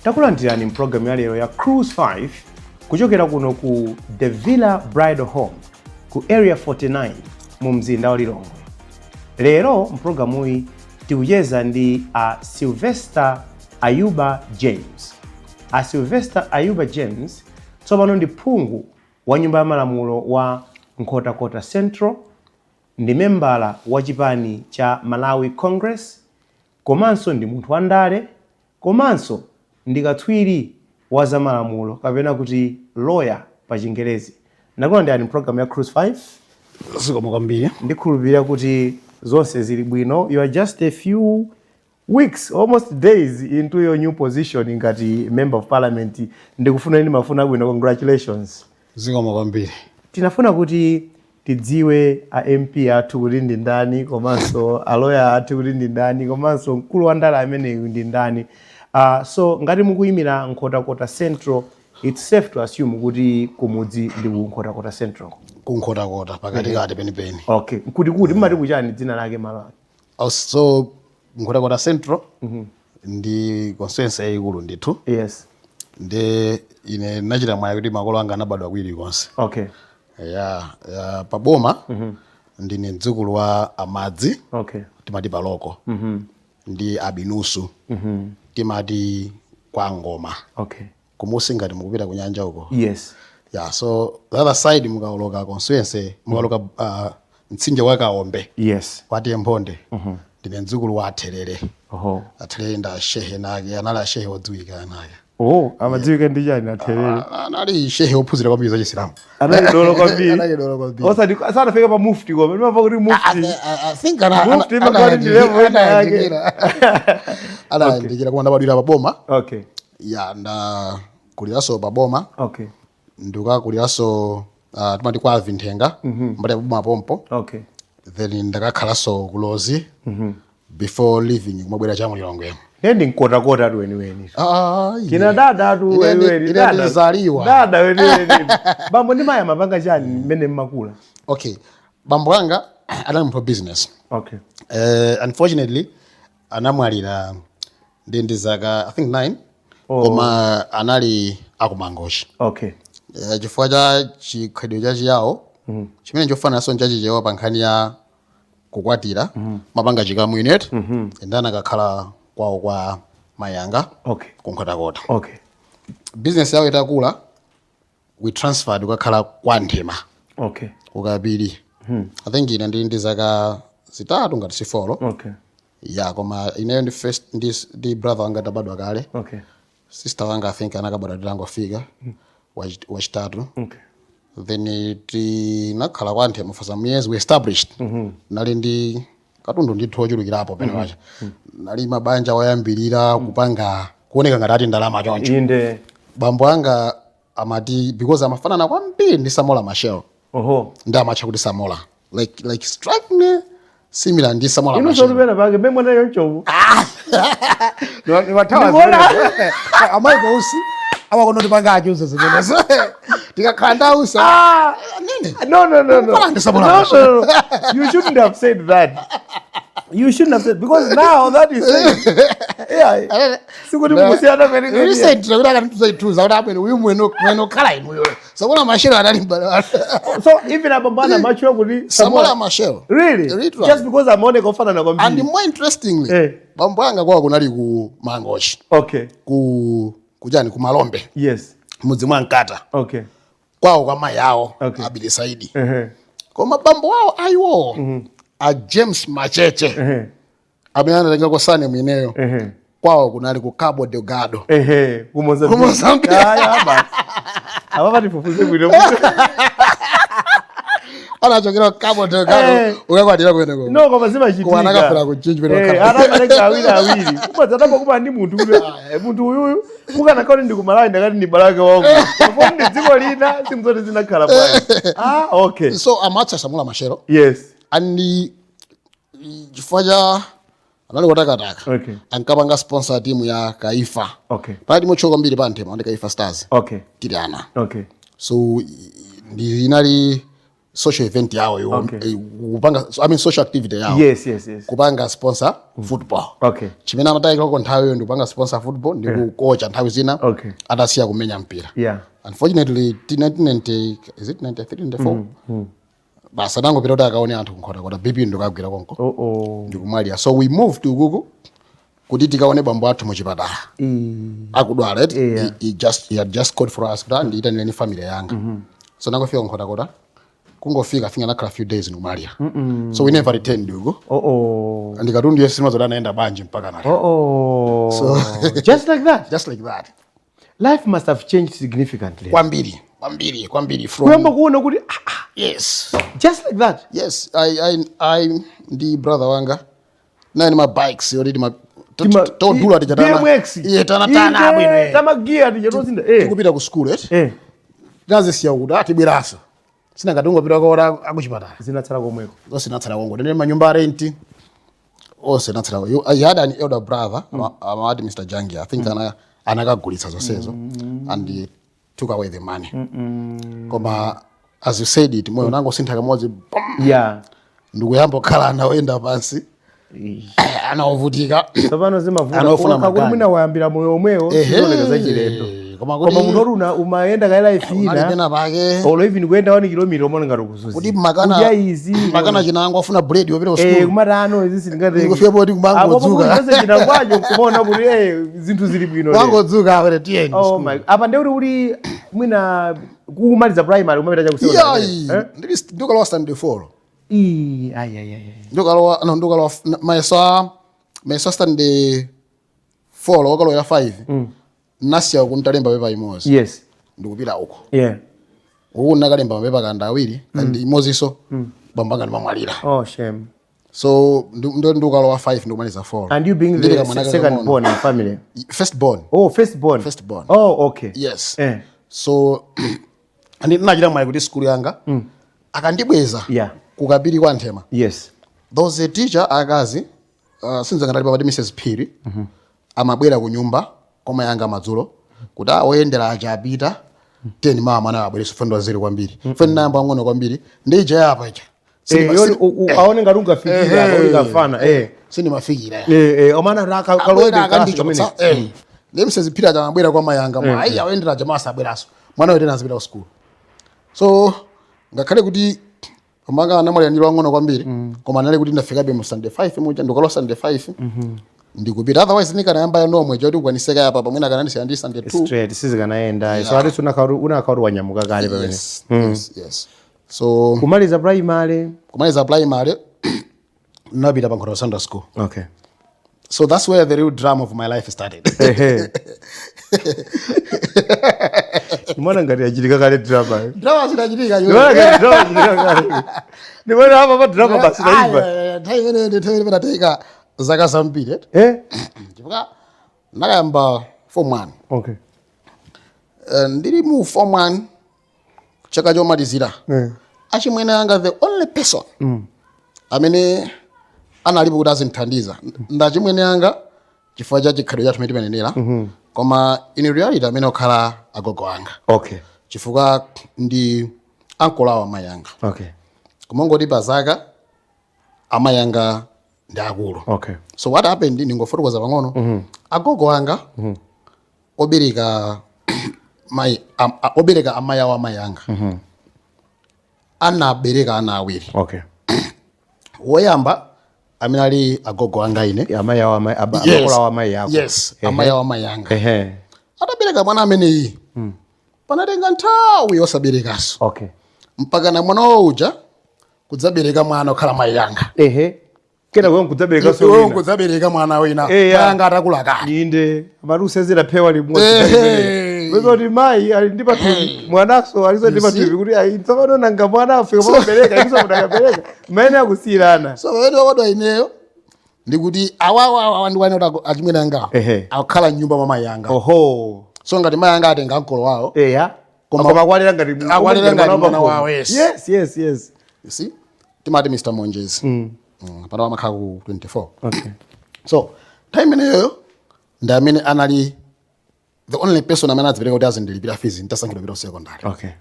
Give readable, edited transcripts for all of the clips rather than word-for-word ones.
Takulandirani mpulogalamu ya lero ya Cruise 5 kuchokera kuno ku The Villa Bridal Home ku Area 49 mu mzinda wa Lilongwe. Lero mpulogalamuyi tikucheza ndi a Sylvester Ayuba James. A Sylvester Ayuba James tsopano ndi phungu wa nyumba ya malamulo wa Nkhotakota Central, ndi membala wa chipani cha Malawi Congress, komanso ndi munthu wandale, komanso ndi katswiri wa zamalamulo kapena kuti lawyer pa Chingerezi. Ndakulandirani mpulogalamu ya Cruise 5. Zikomo kwambiri. Ndikhulupirira kuti zonse zili bwino. You are just a few weeks, almost days, into your new position ngati member of parliament. Ndikufuna ndi mafuna abwino. Congratulations. Zikomo kwambiri. Tinafuna kuti tidziwe a MP athu kuti ndi ndani, komanso aloya athu kuti ndi ndani, komanso mkulu wa ndale ameneyu ndi ndani. So ngati mukuyimira Nkhotakota Central, it's safe to assume kuti kumudzi ndi ku Nkhotakota Central. Kunkhotakota pakatikati penipeni. Okay, kuti mumati kuchani dzina lake, malo ake? Oh, so Nkhotakota Central ndi constituency yayikulu ndithu. Ndi ine nachita mwayi kuti makolo anga anabadwa kwili konse. Ya paboma ndine mdzukulu wa Amadzi, timati paloko, ndi Abinusu, timati kwa Ngoma, kumusi ngati mukupita kunyanja uko. Yeah, so the other side, mukawoloka constituency, mukawoloka mtsinje wa Kaombe, kwati Mphonde, ndine mdzukulu wa Atherere. Atherere ndi ashehe nake, anali ashehe odziwika nake. Oh, amadziwika ndi chani Atherere? Ah, anali shehe ophunzira kwambiri za Chisilamu. Anali dolo kwambiri. Anali dolo kwambiri. Osati sanafika pa mufti, koma ndimamva kuti mufti. I think Mufti imakhala ndi level ina yake. Anayandikira, koma ndabadwira paboma. Ya, ndakuliranso paboma. Ndikakuliranso timati kwa Vinthenga, mbali ya paboma pompo. Then ndakakhalanso kulozi before leaving kumabwera cha mulilongwemo. Ndiye ndi mkotakota atu weniweni. Kina dada atu weniweni. Ine Dada. ndizaliwa. Dada weniweni. Bambo ndi mayi amapanga chani mmene mmakula? Okay, bambo anga anali munthu wa business. Unfortunately anamwalira ndi zaka, I think, 9. Koma anali akumangochi. Chifukwa cha chikhalidwe cha Chiyawo chimene chofananso nchachichewa pa nkhani ya kukwatira, mapanga chikamwini eti, and anakakhala kwawo kwa mayanga kunkhotakota. Business yawo itakula, we transferred kukakhala kwa Nthema, kukapiri. I think ine ndili ndi zaka 3 ngati si 4. Ya, koma ineyo ndi first ndi brother wanga tabadwa kale. Sister wanga, I think, anakabadwa titangofika, wachitatu. Then tinakhala kwa Nthema for some years. We established, nali ndi katundu ndithu ochulukirapo pene pacha, nali mabanja oyambirira kupanga kuoneka ngati ati ndalama choncho. Bambo anga amati because amafanana kwambiri ndi Samora Machel, ndi amatcha kuti Samora, like strikingly similar ndi Samora Inu Machel. Sotupena pake mmene mwana yonchovu. Ndimathawa amaiko usi amakono tipanga achuza zimenezo tikakhala ndausa nene. No. Kufanana ndi Samora No, Machel. no. You shouldn't have said that. You shouldn't have said, because now that is saying, yeah. Sikuti mukusiyana kwene kwene. Recently kuti akatituza kuti abwere uyu mweno mweno khala inuyo Samora Machel anali mbale wanu. So even abambo ana machuwa kuti Samora Machel. Really? Literally. Just because amaoneka ofanana And kwambiri. more interestingly, bambo anga kwawo kunali ku Mangochi, ku kuchani, ku Malombe, mudzi mwa Mkata, kwawo kwa mayi awo, Abili Saidi. Koma bambo wawo ayiwowo, a James Macheche, amene anatenga surname ineyo, kwawo kunali ku Cabo Delgado. Ehe, ku Mozambique. Ku Mozambique. Ah, ya basi. Apa tifufuze bwino. Anachokera ku Cabo Delgado, ukakwatira kumeneko. No, koma zimachitika. Koma anakafera ku Mchinji pene wakhala. Anamaleka awiri awiri. Kumadza kuba ndi munthu kuti ah, munthu uyuyu mukanakhala ndi ku Malawi ndakati ndi balake wangu. Papo ndi dziko lina simzoti zinakhala bwanji. Ah, okay. So amatcha Samora Machel. And chifukwa cha anali kotakataka, ankapanga sponsor timu ya Kaifa. Pali timu otchuka kwambiri pa Nthema ndi Kaifa Stars. Tili ana. So ndi inali Social event yawo iwo, kupanga, I mean, social activity yawo, kupanga sponsor football. Chimene amatayikako nthawiyo ndi kupanga sponsor football ndi kukocha nthawi zina atasiya kumenya mpira. Unfortunately, 1990, is it 93, 94, basi anangopita kuti akaone anthu kuNkhotakota, BP ndikagwira konko ndikumwalira. So we moved ukuku kuti tikaone bambo athu muchipatala akudwala, right? He had just called for us kuti andiyitanireni family yanga. So nangofika kuNkhotakota, kungofika, I think anakhala few days ndikumwalira. So we never returned uko. Ndikatundu yese simazoti anaenda bwanji mpaka nali. Oh. Just like that. Just like that. Life must have changed significantly. Kwambiri, kwambiri, kwambiri, from Kuyamba kuona kuti ah, ah, just like that. Yes, I ndi brother wanga naye ma bikes yoti tima todula tichatana. BMX. Iye tanatana abwino, eh. Tamagiya tichatozinda. Tikupita ku school, eh? Tinazisiya kuti atibweraso sinangatungopita kaona akuchipatala. Zinatsala komweko. Zonse natsala kongo, ndine manyumba a rent onse natsala. He had an elder brother, amati Mr Jangi, I think. Anakagulitsa zonsezo and he took away the money. Koma as you said it, moyo nangosintha kamodzi, bam, ndikuyamba kukhala ana oyenda pansi, ana ovutika. Tsopano zimavuta. Anofuna Kuti magani. mwina wayambira moyo omwewo, zioneka zachilendo. Koma kuti Koma munthu oti umayenda kaye life unali ina. Pena pake. Olo even kuyenda 1 kilomita umaona ngati ukuzuzi. Kuti makana Kudya izi. Makana chinango afuna bread wopita ku school. Kumatano izi sindingatenge. Ndikufika poti kumangodzuka. Apo kuti chinangwacho kumaona kuti zinthu zili bwino lero. Wangodzuka awere tiyeni. Oh my. Apa ndekuti uli mwina kumaliza primary, umapita cha ku secondary? Iyayi. Eh? Ndili ndikalowa standard 4. Ii, ai ai ai. Ndikalowa, no, ndikalowa mayeso a standard 4 wakalowera 5, nasiya kuntalemba pepa imodzi. Ndikupita uko. Uku nakalemba mapepa kanda awiri kandi imozinso bambo anga ndimamwalira. Oh, shame. So ndikalowa 5 ndikumaliza 4. And you being Ndili the kamwana second kakang'ono. born in family? First born. Oh, first born. First born. Oh, okay. Yes. So and ndinachita mwayi kuti skulu yanga akandibweza kukapiri kwa Nthema. There was a teacher akazi, sinzangatali papati, Mrs Phiri, amabwera ku nyumba koma yanga madzulo kuti oyendera aja apita, teni mawa mwana abwereso fendo zeri kwambiri. Fendo nayamba ang'ono kwambiri ndija yapa ija. Yoni aone ngati ungafikira apa uli kafana. Sindimafikira. Omana raka kalowede abwera kasi akandichotsa kamene. Ndi Mrs Phiri aja amabwera kwa mayanga mwa ayi awendera aja masabweraso mwana wetu azipita ku school. So ngakhale kuti pamanga anamwalira ndilo ang'ono kwambiri, koma anali kuti ndafikabe mu standard 5 muja, ndikalowa standard 5 ndikupita. Otherwise nikanayamba nomwe choti ukwaniseka yapa pamwene akanandisiya ndi standard 2. Straight sizikanayenda. So ati unakhauri wanyamuka kale pamene. Yes, so Kumaliza primary. Kumaliza primary napita pa Nkhotakota Secondary School. So that's where the real drama of my life started. Ehe. Nimeona ngati yachitika kale drama. Drama zinachitika. Nimeona ngati drama yachitika kale. Nimeona hapa pa drama basi naiva. Nthawi imene nthawi imene patayika zaka zambiri, eh? Chifukwa nakayamba form 1. Ndili mu form 1 chaka chomalizira, achimwene anga, the only person amene analipo kuti azindithandiza ndachimwene anga, chifukwa cha chikhalidwe chathu chimene timanenera, koma in reality amene okhala agogo anga, chifukwa ndi ankolo awo amayi anga. Kumangoti pa zaka amayi anga ndi akulu. So what happened, ndingofotokoza pang'ono, agogo anga obereka mai obereka amayi awo amayi anga anabereka ana awiri. Woyamba amene ali agogo anga ine. Amayi awo amayi amakolo awo amayi ako. Yes, amayi awo amayi anga. Atabereka mwana ameneyi, panatenga nthawi yosaberekaso, mpaka na mwana wawo uja kudzabereka mwana okhala mayi anga. Kena kuyo kudzabereka so Iwo wina. kudzabereka mwana wina, mayi anga atakula kale. Inde amati usezera phewa limodzi. Kuti mayi ali ndi pathupi, mwanaso aliso ndi You see? pathupi, kuti ayi tsopano nanga mwana afika pamabereka iso mudakabereka maene akusiyirana. So pamene wakadwa ineyo ndikuti awawa ndikuwane kuti achimwene angawo akukhala mnyumba mwa mayi anga. So ngati mayi anga atenga mkolo wawo. Koma akwalera ngati Akwalera ngati mwana wawo, yes. Yes. You see, timati Mr Monjezi, pano amakhala ku 24. So time imeneyoyo ndi amene anali the only person amene adzipereka kuti azindilipira fees ntasankhidwa kupita ku secondary.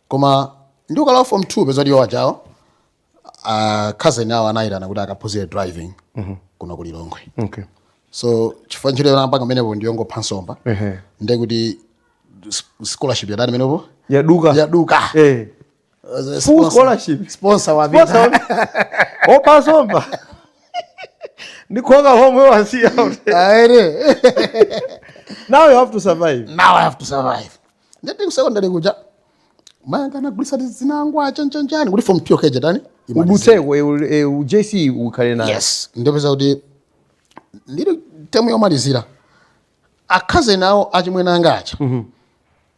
Koma Ndi ukalowa form 2, peza kuti wachawo cousin awo anayitana kuti akaphunzire driving kuno ku Lilongwe. So chifukwa ntchito yonapanga menepo ndiyongopha nsomba, ndiye kuti scholarship yadani menepo? Yaduka. Yaduka. Full scholarship. Sponsor wapita. Sponsor opha nsomba ndikhoka lomwe wasiya. Aere. Now you have to survive. Now I have to survive. Ndati ku secondary kuja mayanga anagulisa zinangwa chanchanchani kuti form 2 keja tani. Udutseko JC ukhale nayo. Yes, ndipeza kuti ndili temu yomalizira, a cousin awo achimwene anga acha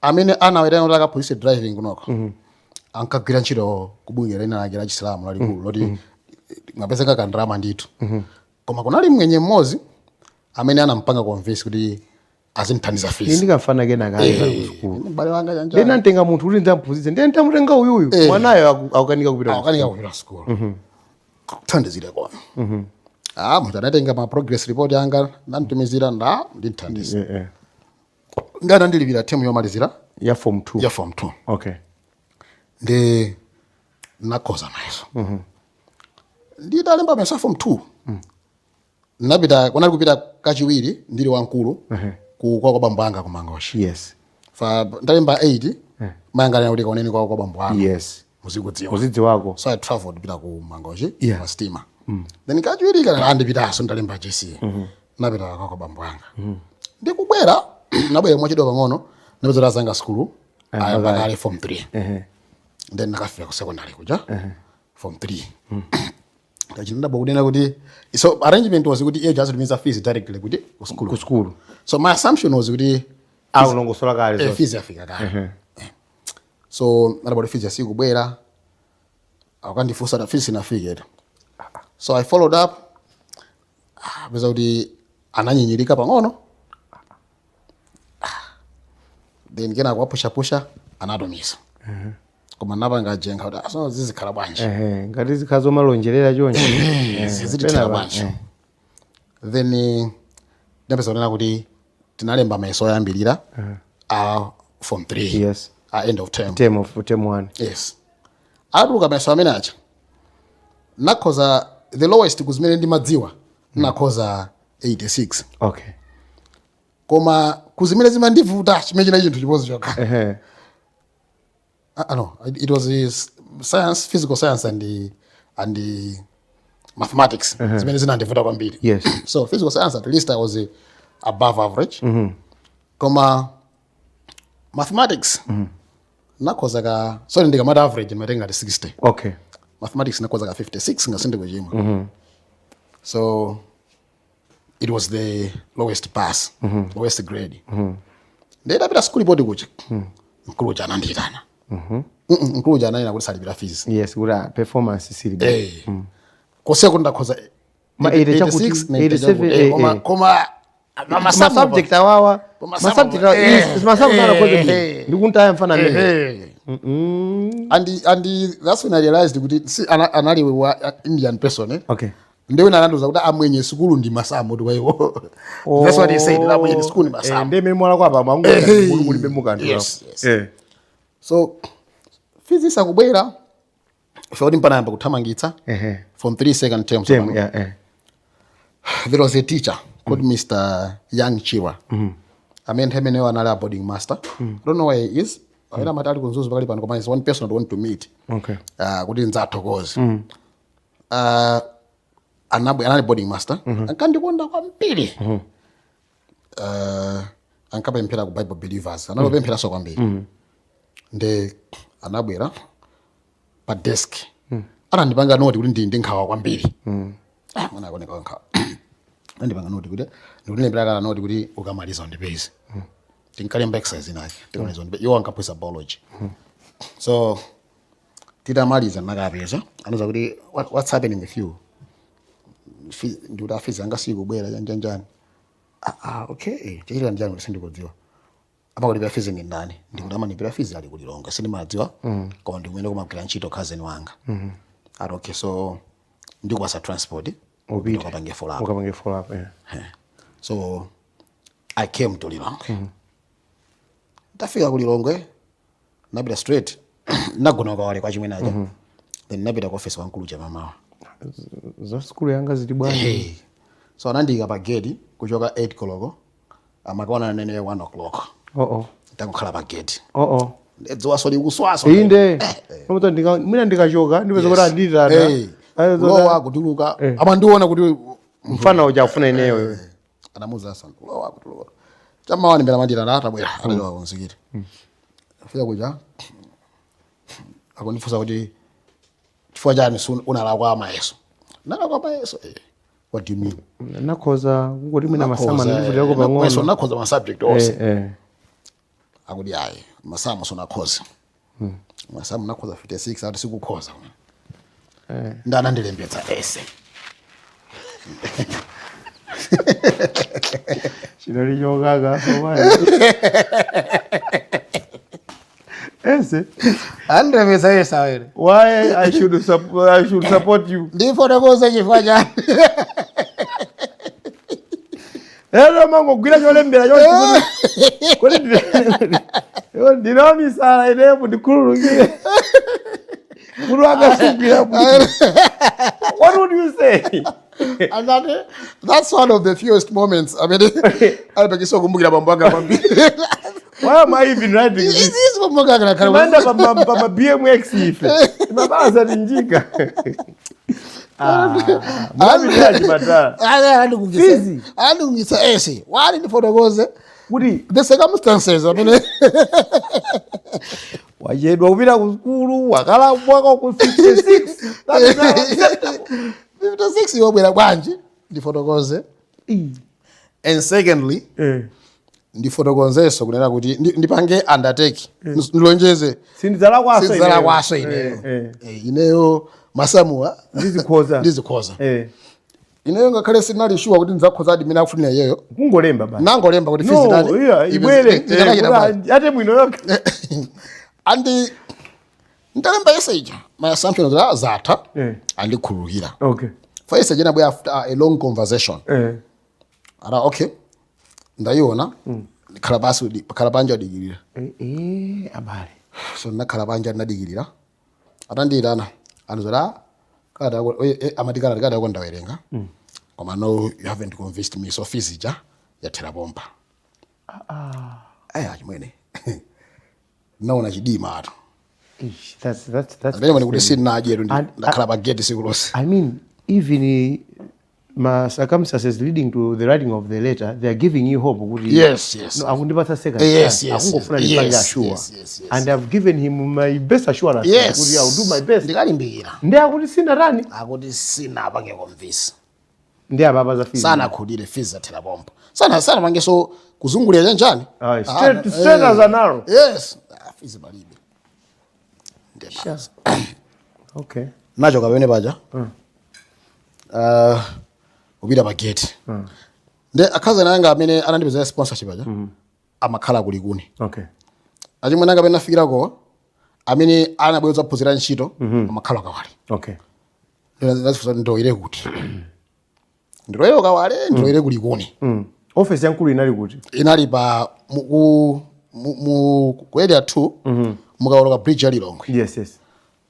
amene anawetana kuti akaphunzitse driving kunoko ankagwira ntchito kubungwe lina lake la Chisilamu lalikulu loti ngapezeka kandrama ndithu, koma kunali mwenye mmodzi amene anampanga convince kuti azimthandiza fees. Ndikamfana kena kale ku sukulu. M'bale wanga chanja. Ndena ntenga munthu kuti ndamphunzitse, ndiye ntamutenga uyuyu, mwanayo akukanika kupita ku Akukanika kupita sukulu, kuthandizire kona. Ah, munthu anatenga ma progress report anga nanditumizira, nda ndinthandiza. Ndi anandilipira temu yomalizira ya form 2. Ya form 2. Ndi nakhoza mayeso, nditalemba mayeso a form 2, napita kunali kupita kachiwiri ndili wamkulu ku kwa bambo anga ku Mangochi. Fa ndalemba 8, mayanga anena kuti kaoneni kwa bambo anga, muzikudziwa. Muzidziwako. So I traveled kupita ku Mangochi pa stima. Then kachiwiri kana andipitanso ndalemba JC, napita kwa bambo anga. Ndikubwera, nabwera mwachidwa pang'ono, napeza kuti azanga skulu ayamba kale form 3. Then nakafika ku secondary kuja form 3, kachinadabwa kunena kuti, so arrangement was kuti iye just tumiza fees directly kuti ku school. Ku school. So my assumption was kuti akulongosola kale zonse. Fees yafika kale. So nadabwa kuti fees yasikubwera, akandifunsa ta fees inafike. So I followed up. Ah, peza kuti ananyinyirika pang'ono. Ah, then kena kuwapushapusha anatumiza, koma napanga jenga kuti aso zizikhala bwanji? Ehe, ngati zikhala zomalonjerera chonchi. Zizitithera bwanji? Then ndapeza kunena kuti tinalemba mayeso oyambirira a form 3, a end of term. Term of term 1. Yes, atuluka mayeso amene acha, nakhoza the lowest kuzimene ndimadziwa, nakhoza 86. Koma kuzimene zimandivuta, chimene china chinthu chimodzi chokha, no, it was science, physical science and the mathematics zimene zinandivuta kwambiri. So physical science, at least I was above average, koma mathematics nakhoza ka, sorry, ndikamati average ndimatenga ngati 60. Mathematics nakhoza ka 56 ngasinde kuchimwa. So it was the lowest pass, lowest grade. Ndidapita school report kuja, mkulu uja anandiyitana. Mkulu uja ananena kuti salipira fees. Yes, kuti performance sili. Eh, kose kuti ndakhoza Ma 80 chakuti, 86, 90 87, chakuti. Koma koma ma subject awawa, ma ma subject awa ma subject anakhoza bwino, ndikuntaya mfana amene. And that's when I realized kuti si anali wa Indian person, eh? Ndiwe anandiuza kuti amwenye sukulu ndi masamu tu kwaiwo. That's what he said, amwenye sukulu ndi masamu. Ndiye mmene mwala kwa pamwe mulibe mukanthu. Yes. So fees isakubwera, kuti mpanayamba kuthamangitsa form 3 second term. Term, yeah, eh. There was a teacher called Mr. Young Chiwa amene nthawi imeneyo anali a boarding master. I don't know where he is, amene amati ali ku Mzuzu pakali pano, koma is one person I want to meet kuti ndzathokoze. Anali boarding master, ankandikonda kwambiri. Ankapemphera ku Bible Believers, analopempheranso kwambiri. Nde anabwera pa desk, anandipanga note kuti ndi nkhawa kwambiri. Ah, mwana akuoneka nkhawa. Anandipanga note kuti ndikundilembera kala note kuti ukamaliza undipeze. Tinkalemba exercise inake, tikamaliza undipe. Iwo ankaphunzitsa biology. So titamaliza nakapeza, anuza kuti what's happening with you? Ndikuti a fees anga sikubwera chanjanjani. Ah, ah, okay, chachitika njani kuti sindikudziwa? Amakulipira fees ndi ndani? Ndikuti amanipira fees ali kulilonga, sindimadziwa, koma ndikumene kumagwira ntchito cousin wanga. Ati okay, so ndikupasa transport. Upite. Ukapange follow up. Ukapange follow up, yeah. So I came to Lilongwe. Tafika ku Lilongwe, napita straight Nagona Kawale kwa chimwene aja, then napita ku office wankulu cha mamawa. Za sukulu yanga zili bwanji? Hey. So anandiyika pa gate kuchoka 8 koloko, amakaona nene 1 o'clock. Oh oh. Ndangokhala pa gate. Oh oh. Dzuwaso likuswaso. Inde. Nomuti mwina ndikachoka ndipeza kuti anditana. Hey. Kulowa, kutuluka, amandiona kuti mfana uja afuna ineyo. Anamuza sana, kulowa, kutuluka. Chamawa mbela mandira atabwera, atalowa kunzikiti. Afika kuja akundifunsa kuti chifukwa chani unalakwa mayeso. Nalakwa mayeso? Eh. What do you mean? Nakhoza kungoti mwina masama ndikuvutirako pang'ono. Nakhoza ma subject onse. Eh. Akuti ayi, masamu sunakhoza, masamu nakhoza 56, ati sikukhoza. Ndanandilembetsa essay. Chinali chokaka somali. Essay. Andilembetsa essay awere. Why I should support you? Ndifotokoze chifukwa chani? Ero mangogwira cholembera chonse kuti ndinawo misala inepo, ndikhululukire. Mutu akasugwira bwino. What would you say? And that's one of the fewest moments amene alipekisa kumbukira bambo anga kwambiri. Why am I even writing this? Izi bambo anga akakhala Timaenda pa BMX ife. Timabalaza tinjika. Munapitira chipatala. Fizi. Andikungisa essay wali ndifotokoze Kuti the circumstances amene wachedwa kupita ku sukulu, wakala mwaka ku 56. That is not acceptable. 56 yobwera bwanji, ndifotokoze. And secondly, ndifotokozenso kunena kuti ndipange undertake, ndilonjeze Sindidzalakwaso. Sindidzalakwaso ineyo. Eh, ineyo masamuwa Ndizikhoza. Ndizikhoza. Eh. Ineyo ngakhale sinali sure kuti ndidzakhozadi mmene akufunira iyeyo, Kungolemba basi. nangolemba kuti fees No, itani, yeah, ibwere. ikanachita bwanji. Ate bwino yokha. Andi ndalemba essay ija, my assumption was, ah, zatha, andikhululukira. For essay ija inabwera after a long conversation. Ara okay, ndayiona, khala pasi, khala panja udikirira. Eh, abale. So ndinakhala panja, ndinadikirira. Atandiyitana anazoti, ah, kalata yako, amati kalata yako ndawerenga, koma no, you haven't convinced me, so fees ija yathera pompa. Aya chimwene, naona chidima atu. Ish, that's Amene mwene kuti sindinadyetu, ndakhala pa gate siku lonse. I mean, even ma circumstances leading to the writing of the letter, they are giving you hope kuti Yes. no, akundipatsa second chance. Akungofuna ndipange assure. Yes. And I've given him my best assurance kuti I'll do my best. Ndikalimbikira. Ndi akuti sinatani? Akuti sinapange convince. Ndi apapa za fees. Sanakhulire, fees zathera pompo. Sana pangeso kuzungulira chanchani. Ah, straight as an arrow. Yes. Ah, fees palibe. Sure. Okay. Nachoka pamene paja, kupita pa gate. Nde akhazana anga amene anandipezera sponsorship aja amakhala kulikuni. Achimwene anga amene afikirako, amene anabwera kuphunzira ntchito, amakhala Kawale. Ndazifunsa, ndoyire kuti? Ndiloyere Kawale, ndiloyere kulikuni? Office yankulu inali kuti? Inali pa mu ku Area 2, mukawoloka bridge ya Lilongwe. Yes.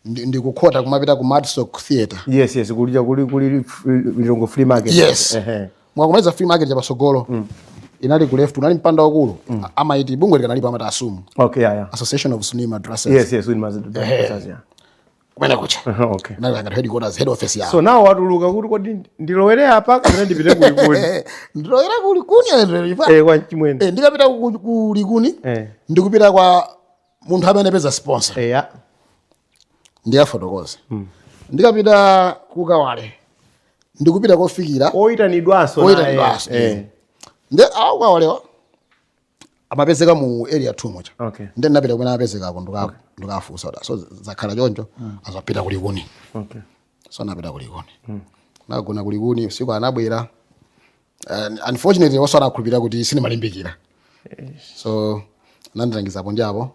Ndikukhota kumapita ku Madsoc Theatre. Yes, kulija kuli Lilongwe Free Market. Yes. Mwakumaliza free market chapatsogolo, inali ku left, unali mpanda wakulu, amaiti bungwe likanalipo, amati ASUM. Association of Sunni Madrasas. Yes, with Madrasas, yeah. Kumene kucha inali ngati headquarters, head office yawo. So now watuluka kuti kodi ndilowere apa kapena ndipite kulikuni? Ndilowere kulikuni? Eh, kwa chimwene. Eh, ndikapita kulikuni, ndikupita kwa munthu amene apeza sponsor. Ndiyafotokoza. Ndikapita kukawale, ndikupita kofikira Oyitanidwanso naye. Oyitanidwanso. Nde awo kawalewa amapezeka mu Area 2 mocha. Nde ndinapita kumene amapezekako, ndikafunsa kuti so zakhala choncho, azapita kulikuni. So napita kulikuni, nagona kulikuni usiku. Anabwera. Unfortunately waso anakhulupirira kuti sinimalimbikira, so anandilangizapo ndi apo.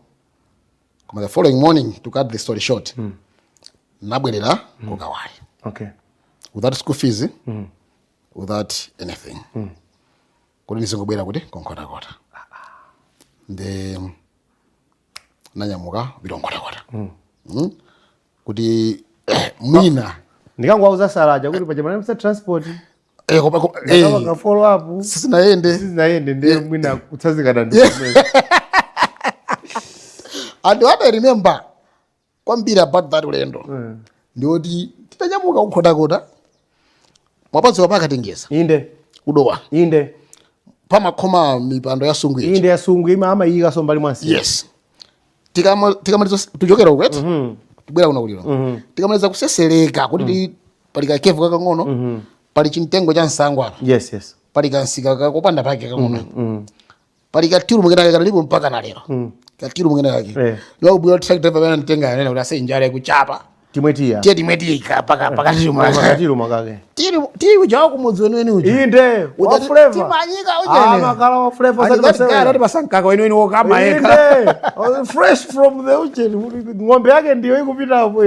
Koma the following morning, to cut the story short, nabwerera kukawale without school fees, without anything, kuti ndizingobwera kuti konkhotakota. Ndi Nanyamuka kupita Nkhotakota. Kuti mwina Ndikangwauza Salaja kuti paja manamisa transport. Koma Ndakapanga follow up. Sizinayende. Sizinayende, ndiye mwina kutsanzikana ndi And what I remember kwambiri about that ulendo ndiwoti titanyamuka kunkhotakota, mwapadziwa pakatengeza kudowa, pamakhoma mipando ya sungu iji. Inde, yasungu ima amayika so mbali mwansi. Yes, tikamaliza tuchokera ukweti, tibwera kuno kuliro, tikamaliza kusesereka kuti pali kakevu kakang'ono, pali chimtengo cha msango apa, pali kansika kakopanda pake kakang'ono, pali katilu mwene kake kalipo mpaka na lero, katilu mwene kake. Ndikubwera, truck driver pamene mtenga yanena kuti ase njala ikuchapa. Timwe tiya. Tiye timwe tiya paka pakatilu mwake. Pakatilu mwakake. Tiri ujawa kumudzi weniweni uja. Inde, wa flavor. Timanyika. Ah, makala wa flavor zati masewera. Pasankaka weniweni wokama yekha. Inde, oh, fresh from the ocean. Ng'ombe yake ndiyo ikupitapo,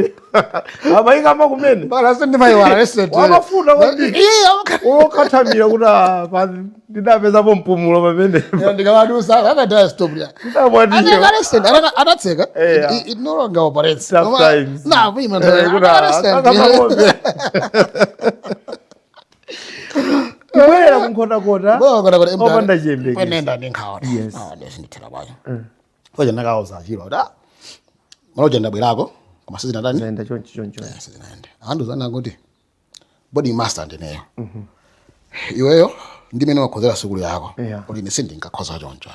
amayikama kumene. Wamafuna kwambiri. Wokathamira kuti ah, ndidapezapo mpumulo pamene. Ndikamadusa akataya stop ya. Ndabwatiyo. Anatseka. It no longer operates. Tough times. Na vima. Kuti ah, akamakombe. Kubwerera kunkhotakota opanda chiyembekezo. Kwenenda ndinkhaona. Ndithera kwayo koje ndakauza achilo kuti ah, maloja ndabwerako koma sizinatani. Zaenda chonchi chonchi. Sizinaende. Anthu zana kuti boarding master ndineyo, iweyo ndimene wakhozera sukulu yako. Kuti ine sindingakhoza choncho,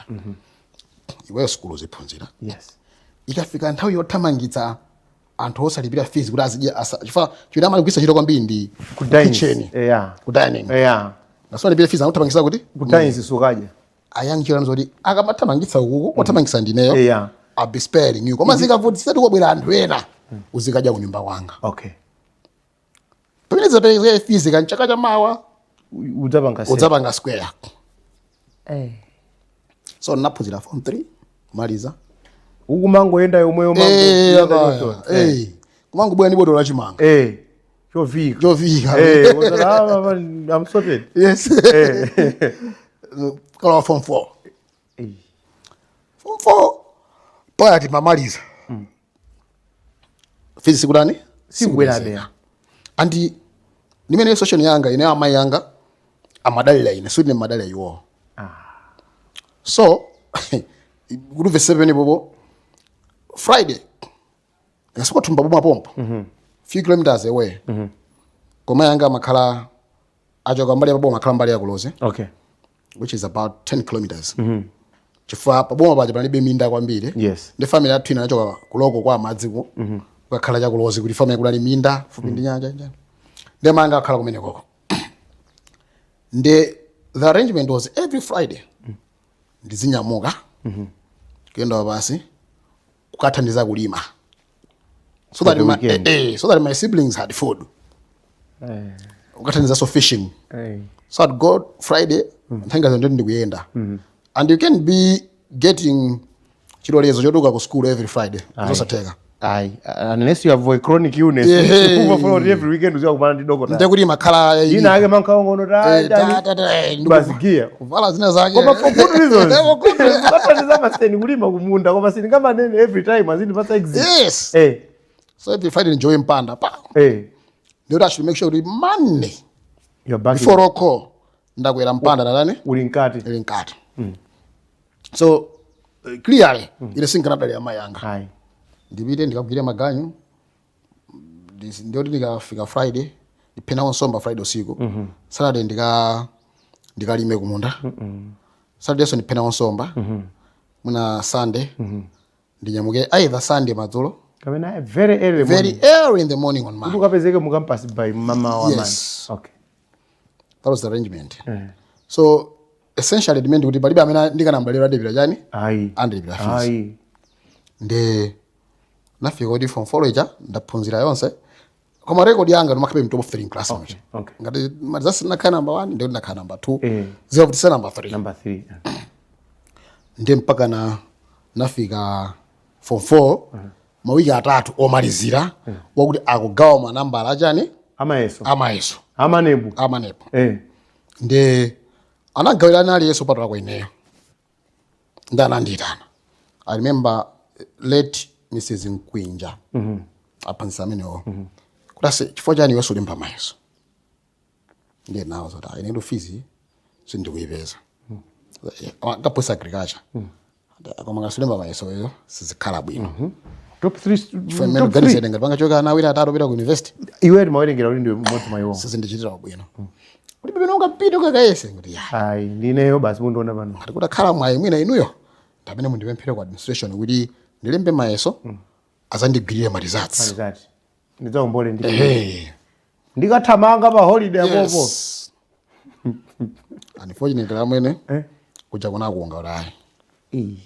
iweyo sukulu uziphunzira. Ikafika nthawi yothamangitsa anthu osalipira fees kuti azidya chifukwa chimene amagwiritsa ntchito kwambiri ndi Ku dining. kitchen, ku dining. Nasalipira fees akuthamangitsa kuti Ku dining sukadya. Ayankhira zoti akamathamangitsa ukuko wathamangitsa ndineyo. I'll be sparing you, koma zikavutitsa tikobwera anthu ena, uzikadya kunyumba kwanga. Pamene zapereka fees kanchaka chamawa, Udzapanga se. Udzapanga square. So naphunzira form 3 kumaliza. Ukumangoyenda yomweyo. Kumangobwera ndi botolo la chimanga. Chovika. Chovika. Wozala, ah, I'm sorted. Yes. Kala form 4. Form 4 paya timamaliza, fees sikutani. Sikubwerabe. Andi ndimene situation yanga ine, amayi yanga amadalira ine, suti madalira iwowo. So kuti 7 popo Friday ngasikothumba boma pompo, few kilometers away, koma yanga amakhala achoka mbali ya paboma, akhala mbali ya kuloze, which is about 10 kilometers, chifukwa paboma paja panalibe minda kwambiri. Ndi family yathu ina anachoka kuloko kwa madziko kukakhala chakulozi kuti family kunali minda fupi ndi nyanja njani, ndi manga akhala kumene koko. Ndi the arrangement was every Friday ndizinyamuka kuyenda pasi kukathandiza kulima so that the my, weekend. So that my siblings had food, kukathandiza so fishing. So I'd go Friday, nthawi zonse ndikuyenda, and you can be getting chilolezo chotuka ku school every Friday, zosatheka. Ayi, unless you have a chronic illness. Umafuna kuti every weekend uziwa kumana ndi dokota. Ndekuti makhala Ina ake mankaongono. Basi gear. Kuvala zina zake. Koma for good reasons. For good reasons. Kathandiza maseni kulima kumunda, koma sindingamanene every time azindipatsa exit. So every Friday enjoy mpanda pa ndikuti I should make sure kuti Monday You're back. Before roll call ndakwera mpanda natani. Uli mkati. Ili mkati. So clearly ine sinkanadalira amayi anga. Ayi. Ndipite ndikagwire maganyu, ndiyoti ndikafika Friday ndiphenawo nsomba Friday usiku, Saturday ndikalime kumunda, Saturday so ndiphenawo nsomba, mwina Sunday ndinyamuke, either Sunday madzulo Kapena very early very morning. Early in the morning on Kuti Monday. ukapezeke mu campus by mama wa. Yes. Okay. That was the arrangement. So essentially it meant kuti palibe amene ndikanambalira adipira chani. Ayi. Andilipira fees. Ayi. Ndi nafika kuti form 4 ija ndaphunzira yonse, koma record yanga ndimakhabe mu top 3 in class muja. Ngati malizasi nakhala number 1, ndikuti nakhala number 2, zikavutisa number 3. Number 3. Ndi mpaka na nafika form 4, mawiki atatu omalizira wakuti akugawa manambala achani. Amayeso. Amayeso. Amanebu. Amanepo. Ndi anagawirana aliyense upatula kwa ineyo, ndi anandiyitana. I remember Late Mrs Nkwinja, aphunzitsi amenewo, kuti ase, chifukwa chani iwenso ulemba mayeso? Ndiye nawo zoti, "Ah, inetu fees sindikuyipeza." Ankaphunzitsa agriculture. Koma ngasulemba mayeso eyo sizikhala bwino. Top 3. Chifukwa imene kuganizira ngati pangachoka ana awiri, atatu opita ku university, Iwe timawerengera kuti ndiwe mmodzi mwa iwo. Sizindichitira bwino kuti pamene ungapite ukakayese kuti ya. Ayi, ndineyo basi, mundiona pano. Ngati kutakhala mwayi mwina inuyo ndamene mundipemphere ku administration kuti ndilembe mayeso, azandigwirire ma results. Alizati ndidzaombole ndi Ehe. ndikathamanga pa holiday apopo. Yes. Unfortunately amwene, Eh? kuja kunakunga kuti ayi, Ii.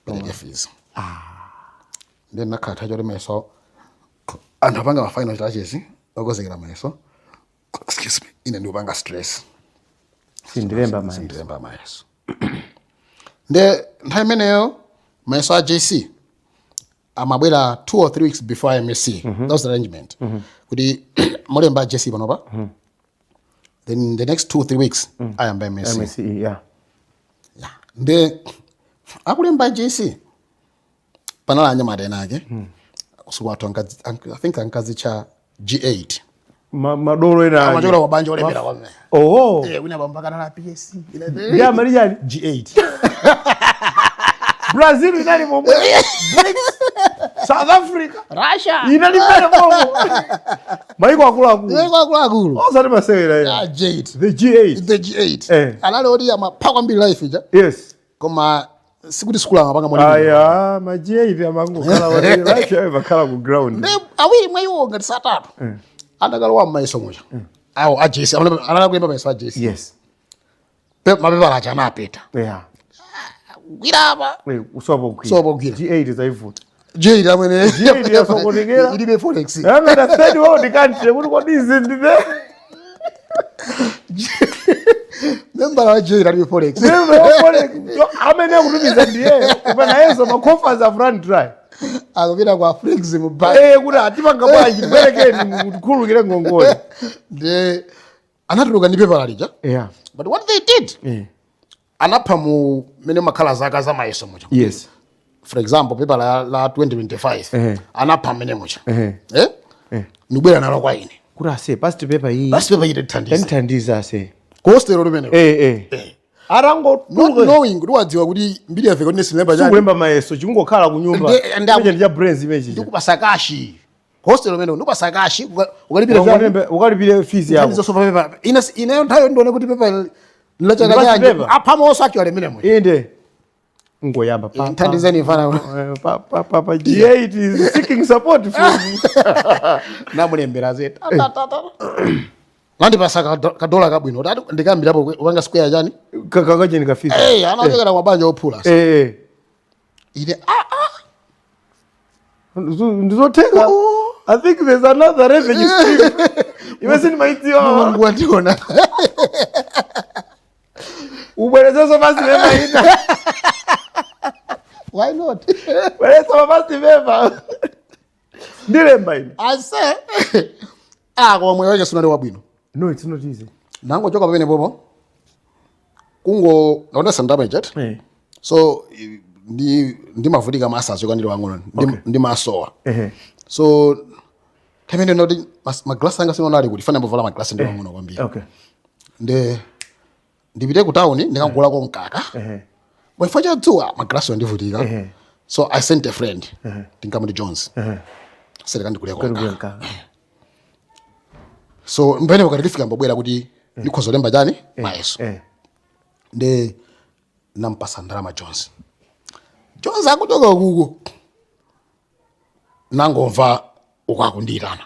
pereke fees. Then nakhala thacho kuti mayeso anthu apanga ma final touches okozekera mayeso, excuse me, ine ndikupanga stress. Sindilemba mayeso. Sindilemba mayeso. Nde nthawi imeneyo mayeso a JC amabwera 2 or 3 weeks before MSCE. That was the arrangement, kuti mulemba a JC panopa, then the next 2-3 weeks ayamba MSCE. MSCE, yeah. Yeah. Nde akulemba JC panali anyamata ena ake usiku athu I think ankazitcha G8. Madolo ena ake. Amachokera kwa banja olemera kwamene. Oho. Eh, wina bamba kanala PSC. Ndi amali chani? G8. Brazil inali momwe, BRICS, South Africa, Russia. Inali mmene momwe, maiko akuluakulu. Eh, akuluakulu. Osati masewera ya. Ah, G8. The G8. The G8. Anali oti amapha kwambiri life ija. Koma sikuti sukulu amapanga mwalimu. Aya, ma G8 amangokhala wati life yayo makhala ku ground. Nde awiri mwa iwo ngati satatu adakalowa m'mayeso muja awo a JC, anali kulemba mayeso a JC. Mapepala aja anapeta gwira apa. Usopo gwira. Usopo gwira. G8 zaivuta. G8 amwene. G8 yasokonekera. Ilibe forex. Amene third world country kuti kodi izi ndine Membala wa G8 alibe forex. Amene akutumiza ndiyeyo kupanayenso ma coffers have run dry. Akupita kwa Afreximbank. Eh, kuti atipanga bwanji, tiperekeni mutikhululukire ngongole. Nde anatuluka ndi pepala lija. But what they did, anapha mu mene makhala zaka za mayeso muja. For example, paper la 2025, anapha mmene muja. Eh, ndikubwera nalo kwa ine. Kuti ase, past paper iyi. Past paper ite thandiza. Tandithandiza ase. Ku hostel limene. Eh eh Not knowing kuti wadziwa kuti mbiri yafika kuti silemba chani. Sikulemba mayeso, chikungokhala ku nyumba. Imeje ndi cha brains imeji. Ndikupasa cash hostel limene, ndikupasa cash ukalipira chani? Ukalipire fees yako. Nthandizo sofa paper ine ineyo nthawi ndione kuti paper la chaka Ndi past chanji. paper? Aphamonso actually mmene muja. Inde ngoyamba pa Nthandizeni fana. Pa pa pa pa G8 is seeking support from Namulembera zeta nandipasa kadola kabwino kuti ati ndikambirapo kupanga square chani. Kakacheni ka fees. Eh, anachokera kwa banja ophula. Ine, ah ah. Ndizotheka. I think there's another revenue stream iwe sindimaidziwa. Mulungu wandiona. Ubwerezenso past paper ina. Why not? Bwereza past paper, ndilemba ine. Ase, ah, koma moyo wake sunali wabwino. No, it's not easy. Nangochoka pamene popo kungo naonesa ndalama jet. So ndi ndimavutika masazo kandili wang'ono, ndimasowa. So tamene ndoti maglasi anga sinonali kuti fana mbovala maglasi ndi wang'ono kwambiri. Nde ndipite ku town ndikagulako mkaka. Bwefo cha dzuwa maglasi andivutika. So I sent a friend, tinkamuti Jones, selikandiguleko Kalipire mkaka. mkaka. So mpene pakati lifika mbobwera kuti ndikhoza kulemba chani, mayeso. Nde nampasa ndalama Jones. Jones akuchoka kuko, nangomva uko akundiyitana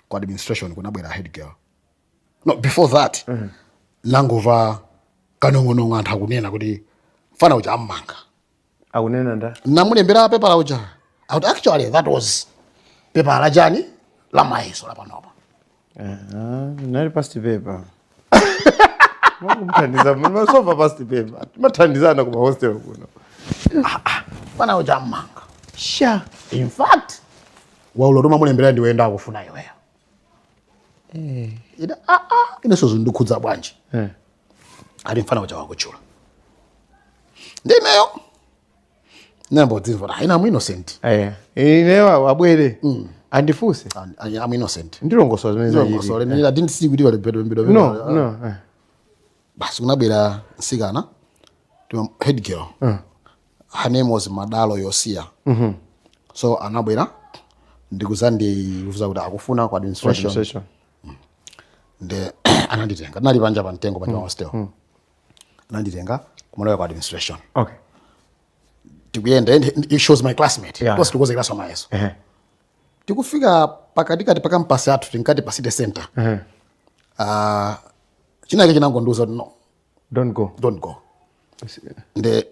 ku administration, kunabwera head girl. No, before that nangomva kanong'onong'o, anthu akunena kuti mfana uja ammanga. Akunena nda? Namulembera pepala uja akuti actually that was pepala la chani, la mayeso la panopa. Nali past paper. Mangumthandiza masova past paper, timathandizana kuma hostel kuno. Mfana uja ammanga. Sha. In fact, waulo tomamulembera ndiwenda akufuna iweyo. Ine, ah ah, inenso zindikhudza bwanji? Ali mfana uja wakutchula. Ndi ineyo Ndinambodzimva kuti ine am innocent. Inewa abwere andifunse. I'm innocent. Ndilongosola zimene zachitika. Ndilongosole. I didn't see kuti pali pedo. No. Basi kunabwera msikana, head girl. Her name was Madalo Yosia. So anabwera ndikuzandiuza kuti akufuna ku administration. Administration. Nde ananditenga, tinali panja pa mtengo panja pa hostel. Ananditenga kumalowa ku administration. Tikuyenda and she was my classmate. Tonse tikukonzekera mayeso. Tikufika pakatikati pa campus yathu, tinkati pa city center. Chinake chinangondiuza kuti no, Don't go. Don't go. Nde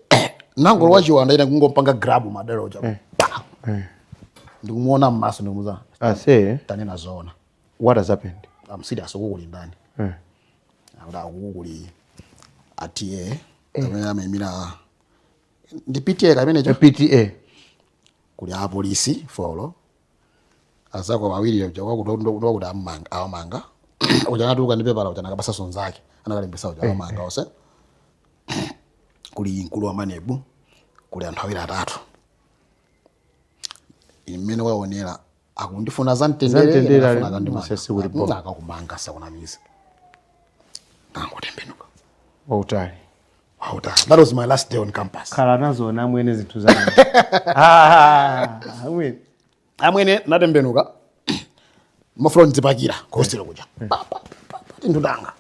nangolowa chiwanda ine kungompanga grab Madalo uja. Pa! Ndikumuona mmaso, ndikumuza, Ase, "Tanena zoona." What has happened? I'm serious, ukukuli ndani? Akuti akukuli a TA amene amayimira ndi PTA kamenecho. PTA. Kuli apolisi four, azako awiri uja wakuti amanga, awamanga uja anatuluka ndi pepala uja nakapasa nzake anakalembesa uja, awamanga onse. Kuli mkulu wa MANEB, kuli anthu awiri atatu. Imene waonera akundifuna za mtendere. Za mtendere, ine ali, ndafuna akandimanga. Masesi kuli bo. Akakumanga sakunamiza, tangotembenuka. Wautali. Wautali. That was my last day on campus. Khala nazo namwene zinthu zanu. Ah, amwene. Amwene, natembenuka mafuna ndizipakira hostel kuja. Pa, pa, pa, pa, tinthu tanga.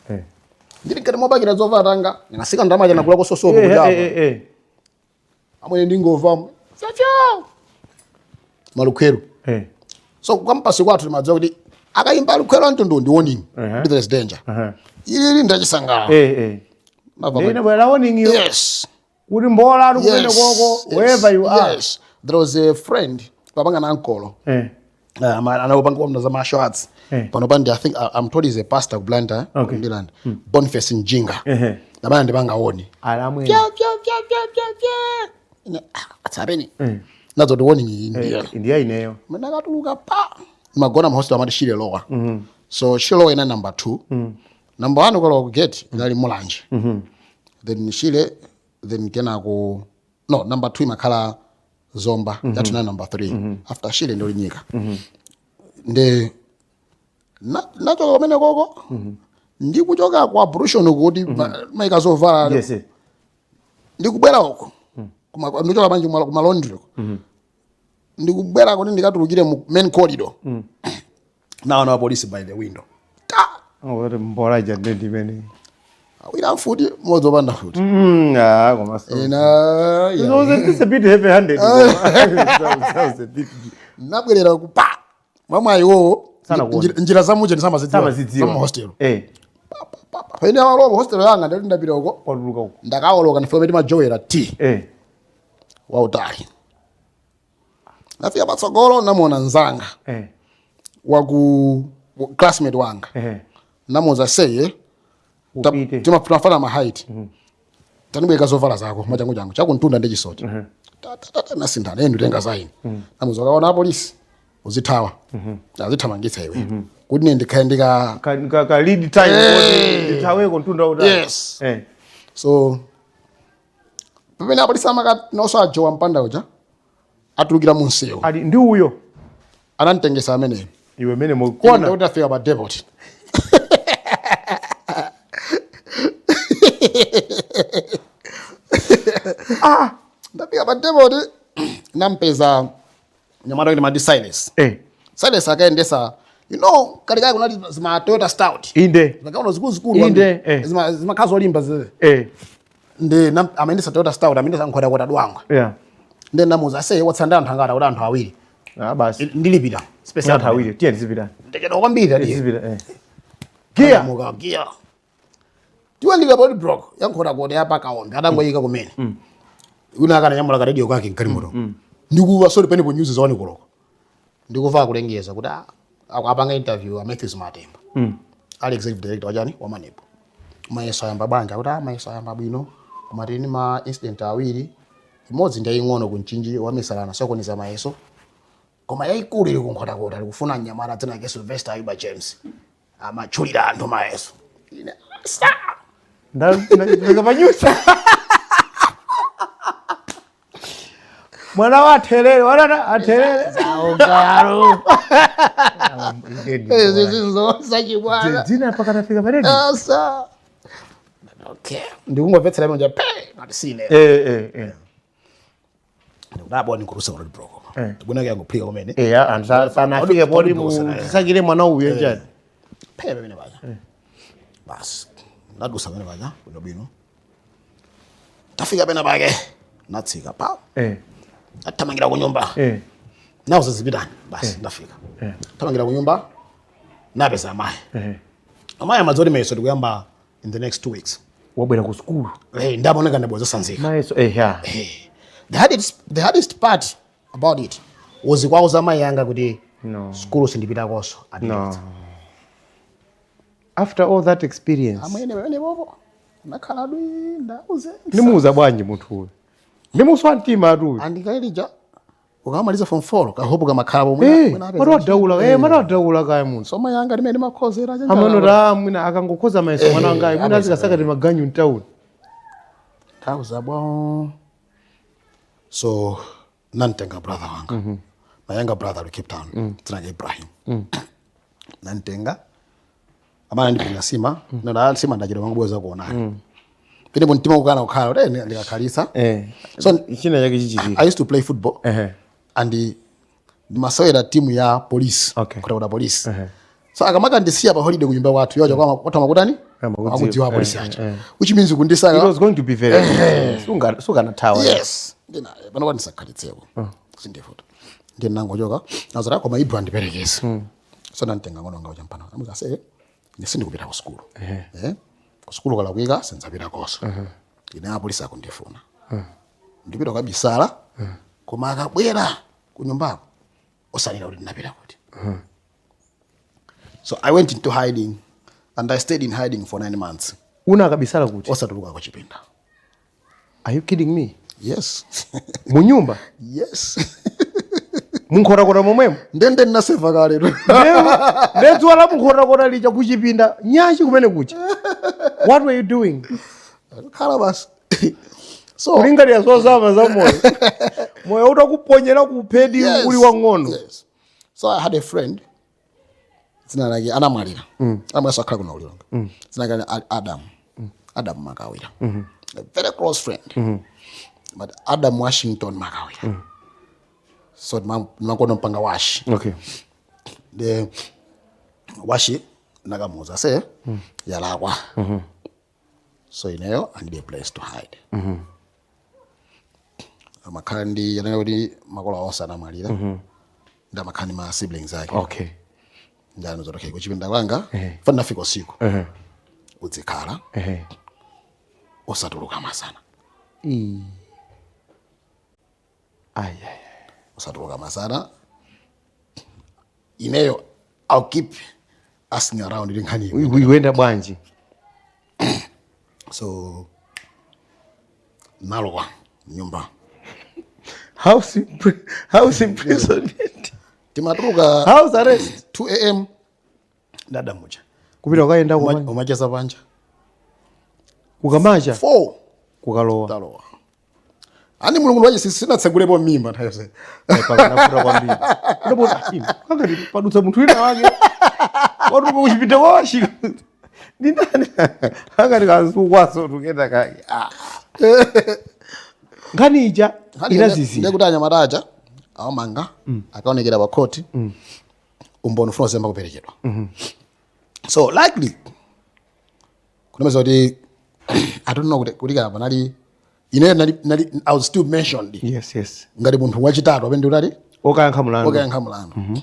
Ndili ngati mopakira zovala tanga, ndinasika ndalama chana sosopo kujapo. Amwene, ndingova fyafya malukhweru. So campus kwathu timadziwa kuti akayimba lukhweru amtundu ndi warning, kuti there is danger. Ili ndachisangalalo. Ndine bwera warning yo. Yes. Kuti mbola ali kumene koko, wherever you are. Yes, there was a friend papanga na ankolo. Anapanga kwamna za martial arts. Pano pandi, I think I'm told he's a pastor ku Blantyre. Ndiland Boniface Njinga. Namana ndipanga warn. Ala amwene. Fya fya fya fya fya fya. Ine, ah, what's happening? Nazo ndi warning iyi ndiyo. Ndiye ineyo. Ndakatuluka pa magona mahostel amati Shire Lower. So Shire Lower ina number 2. Number 1 ukalowa ku gate inali Mulanje, then Shire, then kenako no, number 2 imakhala Zomba. Yathu na number 3 after Shire ndi Linyika. Nde nachoka kumene koko ndikuchoka ku ablution kuti maika zovala. Ndikubwera uko ndichoka manje kuma laundry uko, ndikubwera kuti ndikatulukire mu main corridor, naona apolisi by the window ta. Ngoti mbola ija ndi ndimene. Awiri amfuti, mmodzi wopanda futi. Ah, koma so. Ina yeah. It was a bit heavy handed. Sounds a bit. Nabwerera ku pa mwamwe ayiwowo. Sana kuona. Njira zamuja ndisamazidziwa. Samazidziwa. Za hostel. Pamene amalowa hostel yanga ndati ndapita uko. Watuluka uko. Ndakawoloka ndifika timajowera t wautali. Nafika patsogolo, namuona nzanga waku classmate wanga. Namuuza, "Seye." Upite. Timafana ma height. "Tanibweka zovala zako machangu changu chakuntunda ndi chisoti." Nasinthana, ene nditenga zaini. Namuuza, "Ukaona apolisi uzithawa, azithamangitsa iwe kuti ine ndikhale ndika Ka lead time kuti ndithaweko mtunda utali. Yes. So pamene apolisi amakati nonso ajowa mpanda uja, atulukira mu msewu. Ali ndi uyo. Anamtengesa ameneyo. Iwe mene mukona. Kuti afika pa depot. Ndafika pa depot, nampeza nyamata kuti mati Silas. Silas akaendesa, kalikali kunali zima Toyota Stout. Zimakaona zikuluzikulu. Inde, eh. Zimakhala zolimba zile. Ndi amaendesa Toyota Stout, amaendesa Nkhotakota Dwangwa. Ndi namuza, "Ase, watsanda anthu angati?" Kuti anthu awiri. Ah, basi. Ndilipira space. Anthu awiri. Tiye tizipita. Ndachedwa kwambiri adi. Tizipita. Gear. Muka gear. Tiwandika pa roadblock ya Nkhotakota ya pakaombe atangoyika kumene. Wina akananyamula ka radio kake mgalimoto. Ndikuva sorry penepo news zaone koloko. Ndikuva kulengeza kuti apanga interview a Matthews Matemba. Ali executive director wachani wa MANEB. "Mayeso ayamba bwanji?" Akuti, "Ah, mayeso ayamba bwino. Koma tili ndi ma incident awiri. Imodzi ndi yaying'ono ku Mchinji, wamisalana sokoneza mayeso. Koma yayikulu ili ku Nkhotakota, likufuna mnyamata dzina lake Sylvester Ayuba James. Amatchulira anthu mayeso." Ine sa Ndapeka pa news. Mwana wa athelere, wanata athelere. Zaugaro. Zizozachibwana. Dzina mpaka nafika pa radio. Asa. Okay. Ndikungomvetsera imwe pe ngati sine. Eh. Ndikudabwa ndikurusa road block. Ndikuona yangophika kumene. Eh, anthu sanafike poti musakire mwana uyu njani. Pe pamene paja. Basi. Ndadusa pamene paja bwino bwino. Tafika pena pake. Natsika pa. Athamangira ku nyumba. Nawo zazipitani. Basi ndafika. Thamangira ku nyumba. Napeza amayi. Amayi amadzoti mayeso tikuyamba in the next 2 weeks. Wabwera ku sukulu. Eh, ndaoneka ndabweza sanzika. Mayeso ya. The hardest part about it was kwauza amayi anga kuti No. skulu sindipitakonso. No. After all that experience. Amwene pamene popo nakhala dwi ndauze. Ndimuuza bwanji munthu uyu? Ndimuswa mtima atu uyu. Andikailija ukamaliza form 4 kahopo kamakhala Eh, mwana wadaula, mwana wadaula kaya munthu. So amayi anga limene makhozera. Amanota mwina akangokhoza mayeso mwana wanga mwina Ameza, azikasakati maganyu mtown. Nthawi bwa so nantenga brother wanga, my younger brother ali Cape Town, dzina lake Ibrahim. Nantenga amana ndipinga sima nda sima ndachita mangobweza kuonana pene mtima ukana kukhala kuti ndikakhalisa. So china chake chichitika. I used to play football and ndimasewera timu ya police. Kuta police. So akamaka ndisiya pa holiday kunyumba kwathu yoja kwa kwathu makutani. Amakudziwa. Akudziwa polisi aja, which means It kundisaka. was going to be very sukanathawa. Yes, ndina pano kwa ndisakhalitseko sindifuta ndiye nangochoka nazati koma Ibra andiperekeze. So nantenga ngono ngawo champano amuza ase ine sindikupita ku sukulu, ku sukulu kalakwika sindzapita koso ine apolisi akundifuna ndipita kukabisala koma akabwera ku nyumbako osalira kuti ndinapita kuti. So I went into hiding and I stayed in hiding for 9 months. Una akabisala kuti? Osatuluka kuchipinda. Are you kidding me? Yes. Munyumba? Yes. Munkhotakota momwemo? Ndende ndinaseva kale. Ndedzuwa la munkhotakota lija kuchipinda nyachi kumene kucha. What were you doing? Khala basi so Kulingalira zozama za moyo, moyo utakuponyera kuphedi uli wang'ono. Yes. So I had a friend dzina lake anamwalira, anamwalira akhala kuno ulilonga, dzina lake Adam, Adam Makawira, a very close friend, but Adam Washington Makawira, so ndimakono mpanga washi. The washi nakamuza se yalakwa so ineyo I need a place to hide. Amakhala ndi yanena kuti makolo onse anamwalira ndi amakhala ndi ma siblings ake. Ndano zoti okay kuchipinda kwanga fana nafika usiku uzikhala osatuluka masana. Ai, ai. Osatuluka masana ineyo I'll keep asking around ili nkhani iwe. Ikuyenda bwanji? So nalowa nyumba. House imprisonment. Timatuluka House arrest. 2 a.m. ndadamuja. Kupita kukayenda kumanja. Umacheza panja. Kukamacha. 4. Kukalowa. Talowa ani mulungu wache sinatsegulepo mimba nthawi yonse. Pakanafuta kwambiri. Ndapota kangati padutsa munthu wina wake watupa kuchipinda kwawashika ndi ndani akati kazukwaso tukenda kake. Ah. Nkhani ija inazizira. Ndekuti anyamata aja awamanga akaonekera pa khoti umboni ufuna uzemba kuperekedwa, so likely kunomeza kuti I don't know kuti kana panali ineyo nali I was still mentioned ngati munthu wachitatu amene ndikutali okayankha mlandu. Okayankha mlandu. Koma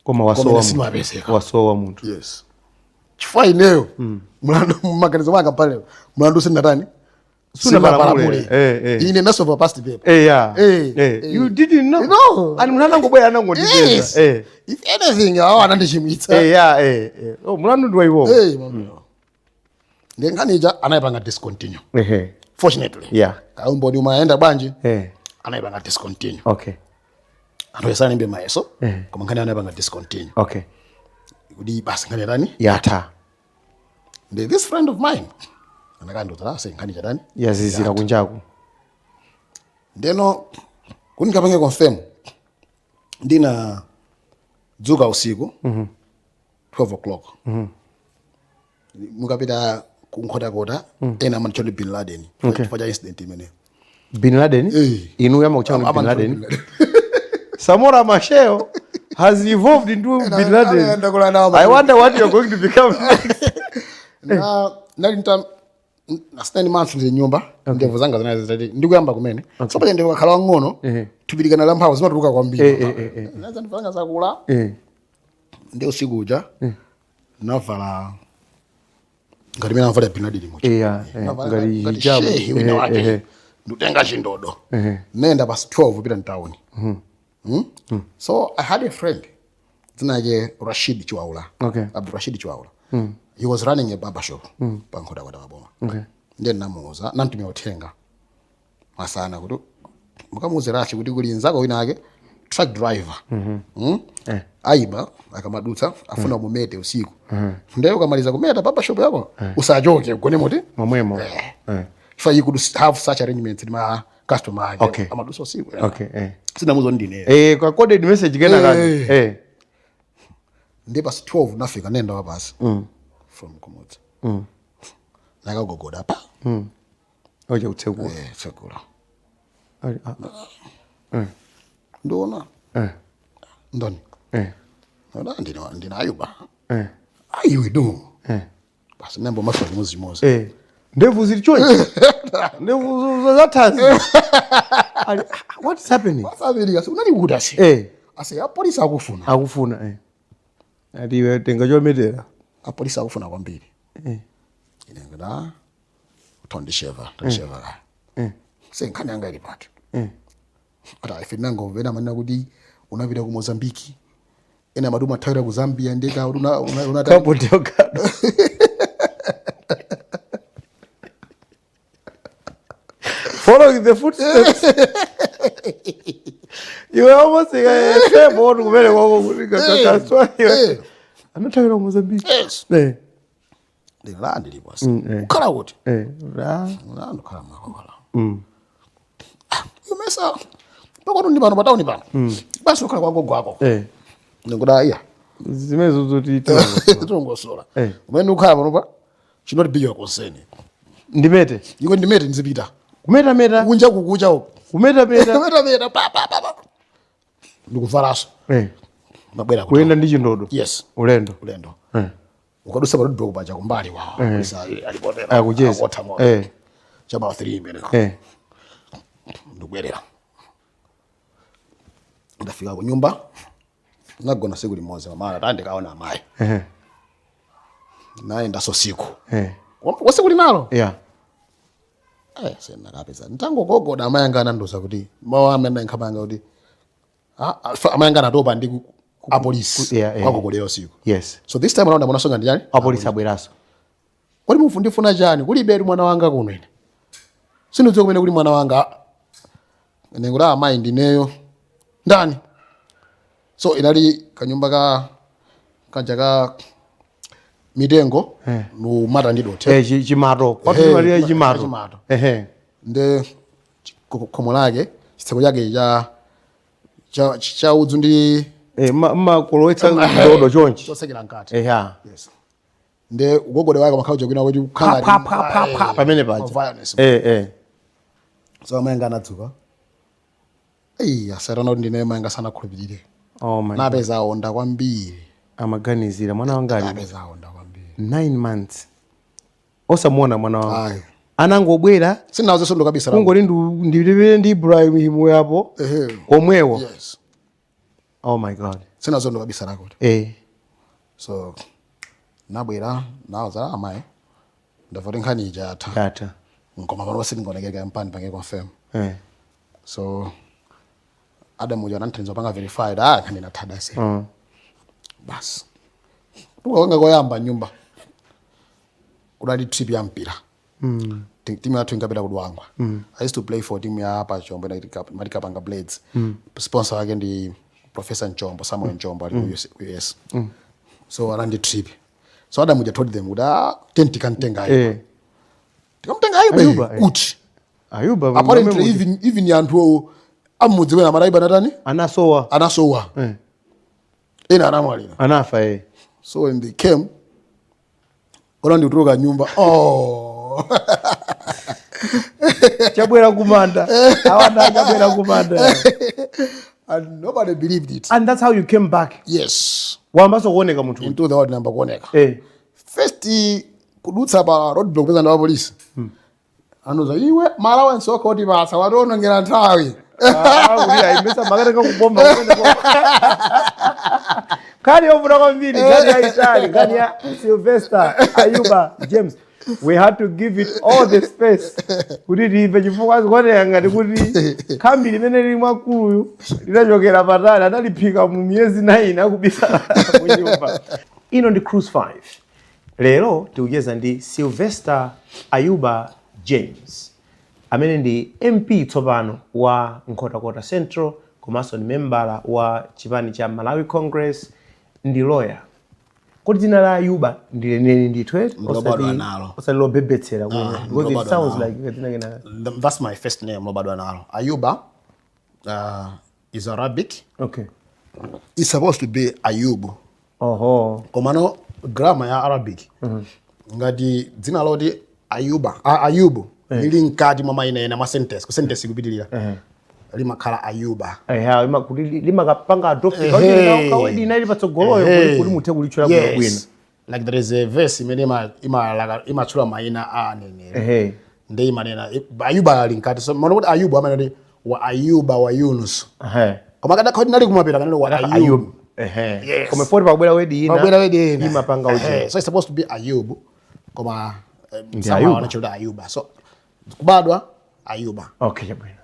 Koma wasowa ine munthu. sindimapezeka. Wasowa munthu. Yes, chifukwa ineyo mlandu mmaganizo mwanga pale mlandu sindinatani. Sunapalamule. Ine ndasova past paper. Yeah. You didn't know. No. Ani munthu anangobwera anangondipeza. Yes. If anything awo anandichimwitsa. Yeah. Oh, mlandu ndi waiwo. Eh, mlandu. Ndiye nkhani ija anayipanga discontinue. Fortunately. Kaumboni umayenda bwanji? Anayipanga discontinue. Anthu esalimbe mayeso. Koma nkhani anayipanga discontinue. Kuti basi nkhani yatani? Yatha. Ndi this friend of mine anakandiuza ase nkhani chatani? Yazizira kunjaku. Ndeno kuti ndikapange confirm, ndinadzuka usiku 12 o'clock. Mukapita kuNkhotakota, ena amanditchula Bin Laden chifukwa cha incident imeneyo. Bin Laden? Eh. Inu amakutchani Bin Amanditchula Laden? Bin Laden. Samora Machel has evolved into Bin Laden. Ndakula nawo. I wonder what you're going to become next. Nali nta asitani months ndili nyumba, ndevu zanga zinali zitati ndikuyamba kumene. So paja ndevu kakhala wang'ono, thupilikana la mphamvu zimatuluka kwambiri. Naza ndevu zanga zakula. Ndi usiku uja navala ngati mene amavala Bin Laden muja. Yeah, Navala ngati ngati hijabu. shehi wina wake. Ndikutenga chindodo, nenda past 12 pita mtawuni. So I had a friend dzina lake Rashid Chiwaula. Abdul Rashid Chiwaula. He was running a barber shop pa Nkhotakota paboma. Ndiye ndinamuuza, namtumira uthenga masana kuti mukamuuze Rashi kuti kuli nzako wina ake truck driver, Ayiba akamadutsa afuna mumete usiku. Ndiye ukamaliza kumeta barber shop yako, usachoke, ugone muti Momwemo. If you could have such arrangements ndi ma customer ake amadutsa usiku. Sinamuuza ndineyo. Kwa coded message kena kani. Ndi past 12 nafika, nenda wapasi from kumudzi, nakagogoda pa. Oja utsekula. Eh, tsekula. Ali, ah, Ndiona ndani? Ona, ndine Ayuba. Ayiwe do. Basi nembo maswa chimodzimodzi. Ndevu zili chonchi. Ndevu zathazi. Ali, ah, what is happening? Wasabiri asi unali kuti asi? Asi apolisi akufuna. Akufuna eh. Ati iwe tenga chometera. Apolisi akufuna kwambiri. Ine ngada utondisheva, tondisheva ka. Se nkhani yanga ili pati? Ata ife nangomvera manena kuti unapita ku Mozambique. Ena amati umathawira ku Zambia ndeka una Cabo Delgado. Following the footsteps. You were almost like a step on kumene kwako kuti kakaswa. Anathawira ku Mozambique. Yes. Ndinala ndilipo asi. Ukhala kuti? Ra. Ndikhala Makokola. Umesa pakwatu ndi pano patauni pano. Basi ukhala kwa gogo ako. Ndikuda iya. Zimenezo zoti Tongosola. Umene ukhala pano pa should not be your concern. Ndimete. Iko ndimete ndizipita. Kumeta meta. Kunja kukucha uko. Kumeta meta. Kumeta meta pa pa pa pa. Ndikuvalaso. Mabwera kuti. Kuyenda ndi chindodo. Yes. Ulendo. Ulendo. Ukadusa pa roadblock paja kumbali wawo. Polisi alipotera. Akucheza. Akotha moto. Chama 3 imene. Ndikubwerera. Ndafika ku nyumba. Nagona siku limodzi, mama ati ndikaona amayi. Nayendaso siku. Wasiku linalo? Yeah. Sena kapeza. Ntangogogoda amayi anga anandiuza kuti mawu amene nkhamanga kuti amayi anga anatopa ndi apolisi. Yeah. Kwagogodera usiku. Yes. So this time around amonasonga ndi chani? Apolisi abweraso. Kodi mufu ndifuna chani? Kulibe mwana wanga kuno ine. Sindidziwa kumene kuli mwana wanga. Ine kuti amayi ndineyo. Ndani? So inali kanyumba ka kaja ka mitengo numata ndi dothi. Chimato. Kwathu timalira chimato. Chimato. Ehe. Nde khomo lake chitseko chake cha udzu ndi Mma kolowetsa ndodo chonchi. Chosekera mkati. Eha. Yes. Nde ugogode wake makhala kwina kuti Pa pa pa pa pa pamene paja. Violence. So amayi anga anadzuka. Eyi, asatana kuti ndine mayi anga sanakhulupirire. Oh my. Napeza aonda kwambiri. Amaganizira mwana wanga ali Napeza aonda kwambiri. 9 months. Osamuona mwana wanga. Ayi. Anangobwera Sinazo sondo kabisa. Kungoti ndilipire ndi Ibrahim yapo omwewo. Yes. Oh my God. Sinazo ndo kabisa lako. So nabwera nawuza amayi ndavoti nkhani ija yatha. Yatha. Koma pano sindingaonekeke mpani pange confirm. So Adam uja anandithandiza panga verified, nkhani inathada se. Basi. Tukawanga koyamba nyumba. Kudali trip ya mpira. Timu yathu inkapita kudwangwa. I used to play for team ya hapa Chombo Matikapanga Blades. Sponsor wake ndi Professor Nchombo, Samuel Nchombo ali ku US. US. So anandi trip. So Adam uja told them kuti tenti tikamtenga Ayuba. Tikamtenga Ayuba Ayuba, kuti. Ayuba Apparently momwe even anthu amudzi wena amati Ayuba anatani? Anasowa. Anasowa. Ena anamwalira. Anafa, eh. So when they came, ona ndikutuluka nyumba, oh. Chabwera kumanda awana, chabwera kumanda. And nobody believed it. And that's how you came back? Yes. Wambaso kuoneka munthu. Into the world namba kuoneka. First kudutsa pa roadblock peza ndi polisi, anuza, "Iwe, ma allowance okha oti pasa wationongera nthawi." Ah, kuti ayimesa makatenga kubomba kumeneko. Nkhani yovuta kwambiri, nkhani yayitali, nkhani ya Sylvester Ayuba James. We had to give it all the space kuti timve, chifukwa zikuoneka ngati kuti khambi limene lili mwakuluyu linachokera patali, analiphika mu miyezi 9 akubisala mu nyumba ino. Ndi Cruise 5. Lero tikucheza ndi Sylvester Ayuba James, amene ndi MP tsopano wa Nkhotakota Central, komanso ndi membala wa chipani cha Malawi Congress, ndi lawyer. Kodi dzina la Ayuba ndi leneni ndithu, eti? Ndilobadwa nalo. Osati lobebetsera kuno, because it Ndilobadwa sounds nalo. like dzina kena. That's my first name, lobadwa nalo. Ayuba is Arabic. It's supposed to be Ayub. Komano grammar ya Arabic, ngati dzina loti Ayuba, Ayubu lili mkati mwa mayina ena mwa sentence, ku sentence ikupitirira, limakhala Ayuba. Eha, kuti limakapanga adopt ka word ina ili patsogoloyo kuti muthe kulitchula bwino bwino. Like there is a verse imene imatchula mayina a aneneri. Ndi imanena Ayuba ali mkati, so maona kuti Ayubu amanena kuti wa Ayuba wa Yunus. Koma kadakhala kuti nali kumapita kanene wa Ayubu. Ayub, ehe. Yes. Koma poti pakubwera word ina, Pabwera word ina. Imapanga uche. So it's supposed to be Ayub, koma somehow Ayuba. anachula Ayuba. So kubadwa Ayuba. Okay, chabwino.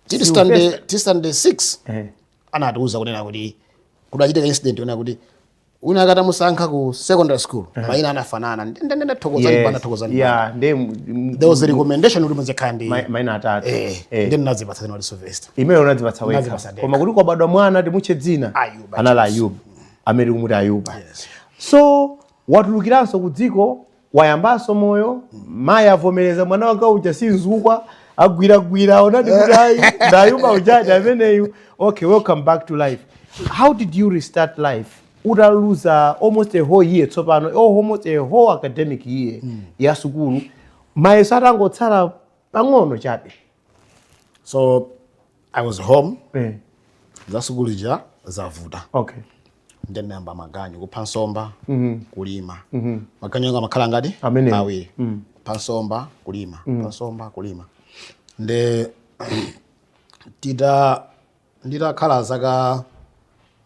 Tili standard, tili standard 6, anatiuza kunena kuti kudachitika incident kunena kuti wina akatamusankha ku secondary school, mayina anafanana, ndendende, Thokozani Banda, Thokozani Banda. Yeah, ndi There was a recommendation kuti muzikhala ndi mayina atatu. Ndi ndinadzipatsa dzina kuti Sylvester. Imene unadzipatsa wekha? Ndinadzipatsa ndekha. Koma kuti kwabadwa mwana timutche dzina Ayuba. Anali Ayuba amene tikumuti Ayuba. Yes. So watulukiranso ku dziko, wayambanso moyo, mayi avomereza mwana wake uja si nzukwa, agwiragwira, onati kuti ayi, ndayuba ujaji ameneyu. Okay, welcome back to life. How did you restart life utaluza almost a whole year tsopano, oh, almost a whole academic year ya sukulu, mayeso atangotsala pang'ono chabe? So I was home, za sukulu ija zavuta. Ndinayamba maganyu, kupha nsomba, kulima. Maganyu anga amakhala ngati Amenewo. awiri, kupha nsomba, kulima, kupha nsomba, kulima. Nde tita nditakhala zaka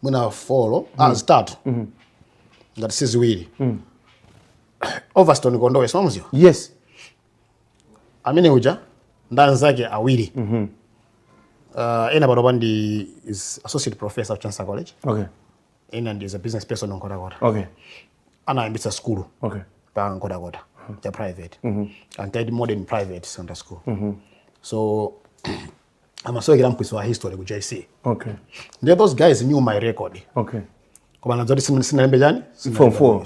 mwina 4, 3 ngati si 2, Overstone Kondowe, simamuziwa? Yes. Amene uja ndi anzake awiri, ena panopa ndi is associate professor of Chancellor College, ena ndi is a business person Nkhotakota. Anayambitsa skulu pa Nkhotakota cha private, ankaiti Modern Private Secondary School. So amasowekera mphunzitsi wa history ku JC. Ndiye those guys knew my record, koma nadzoti sinalembe chani. Form four.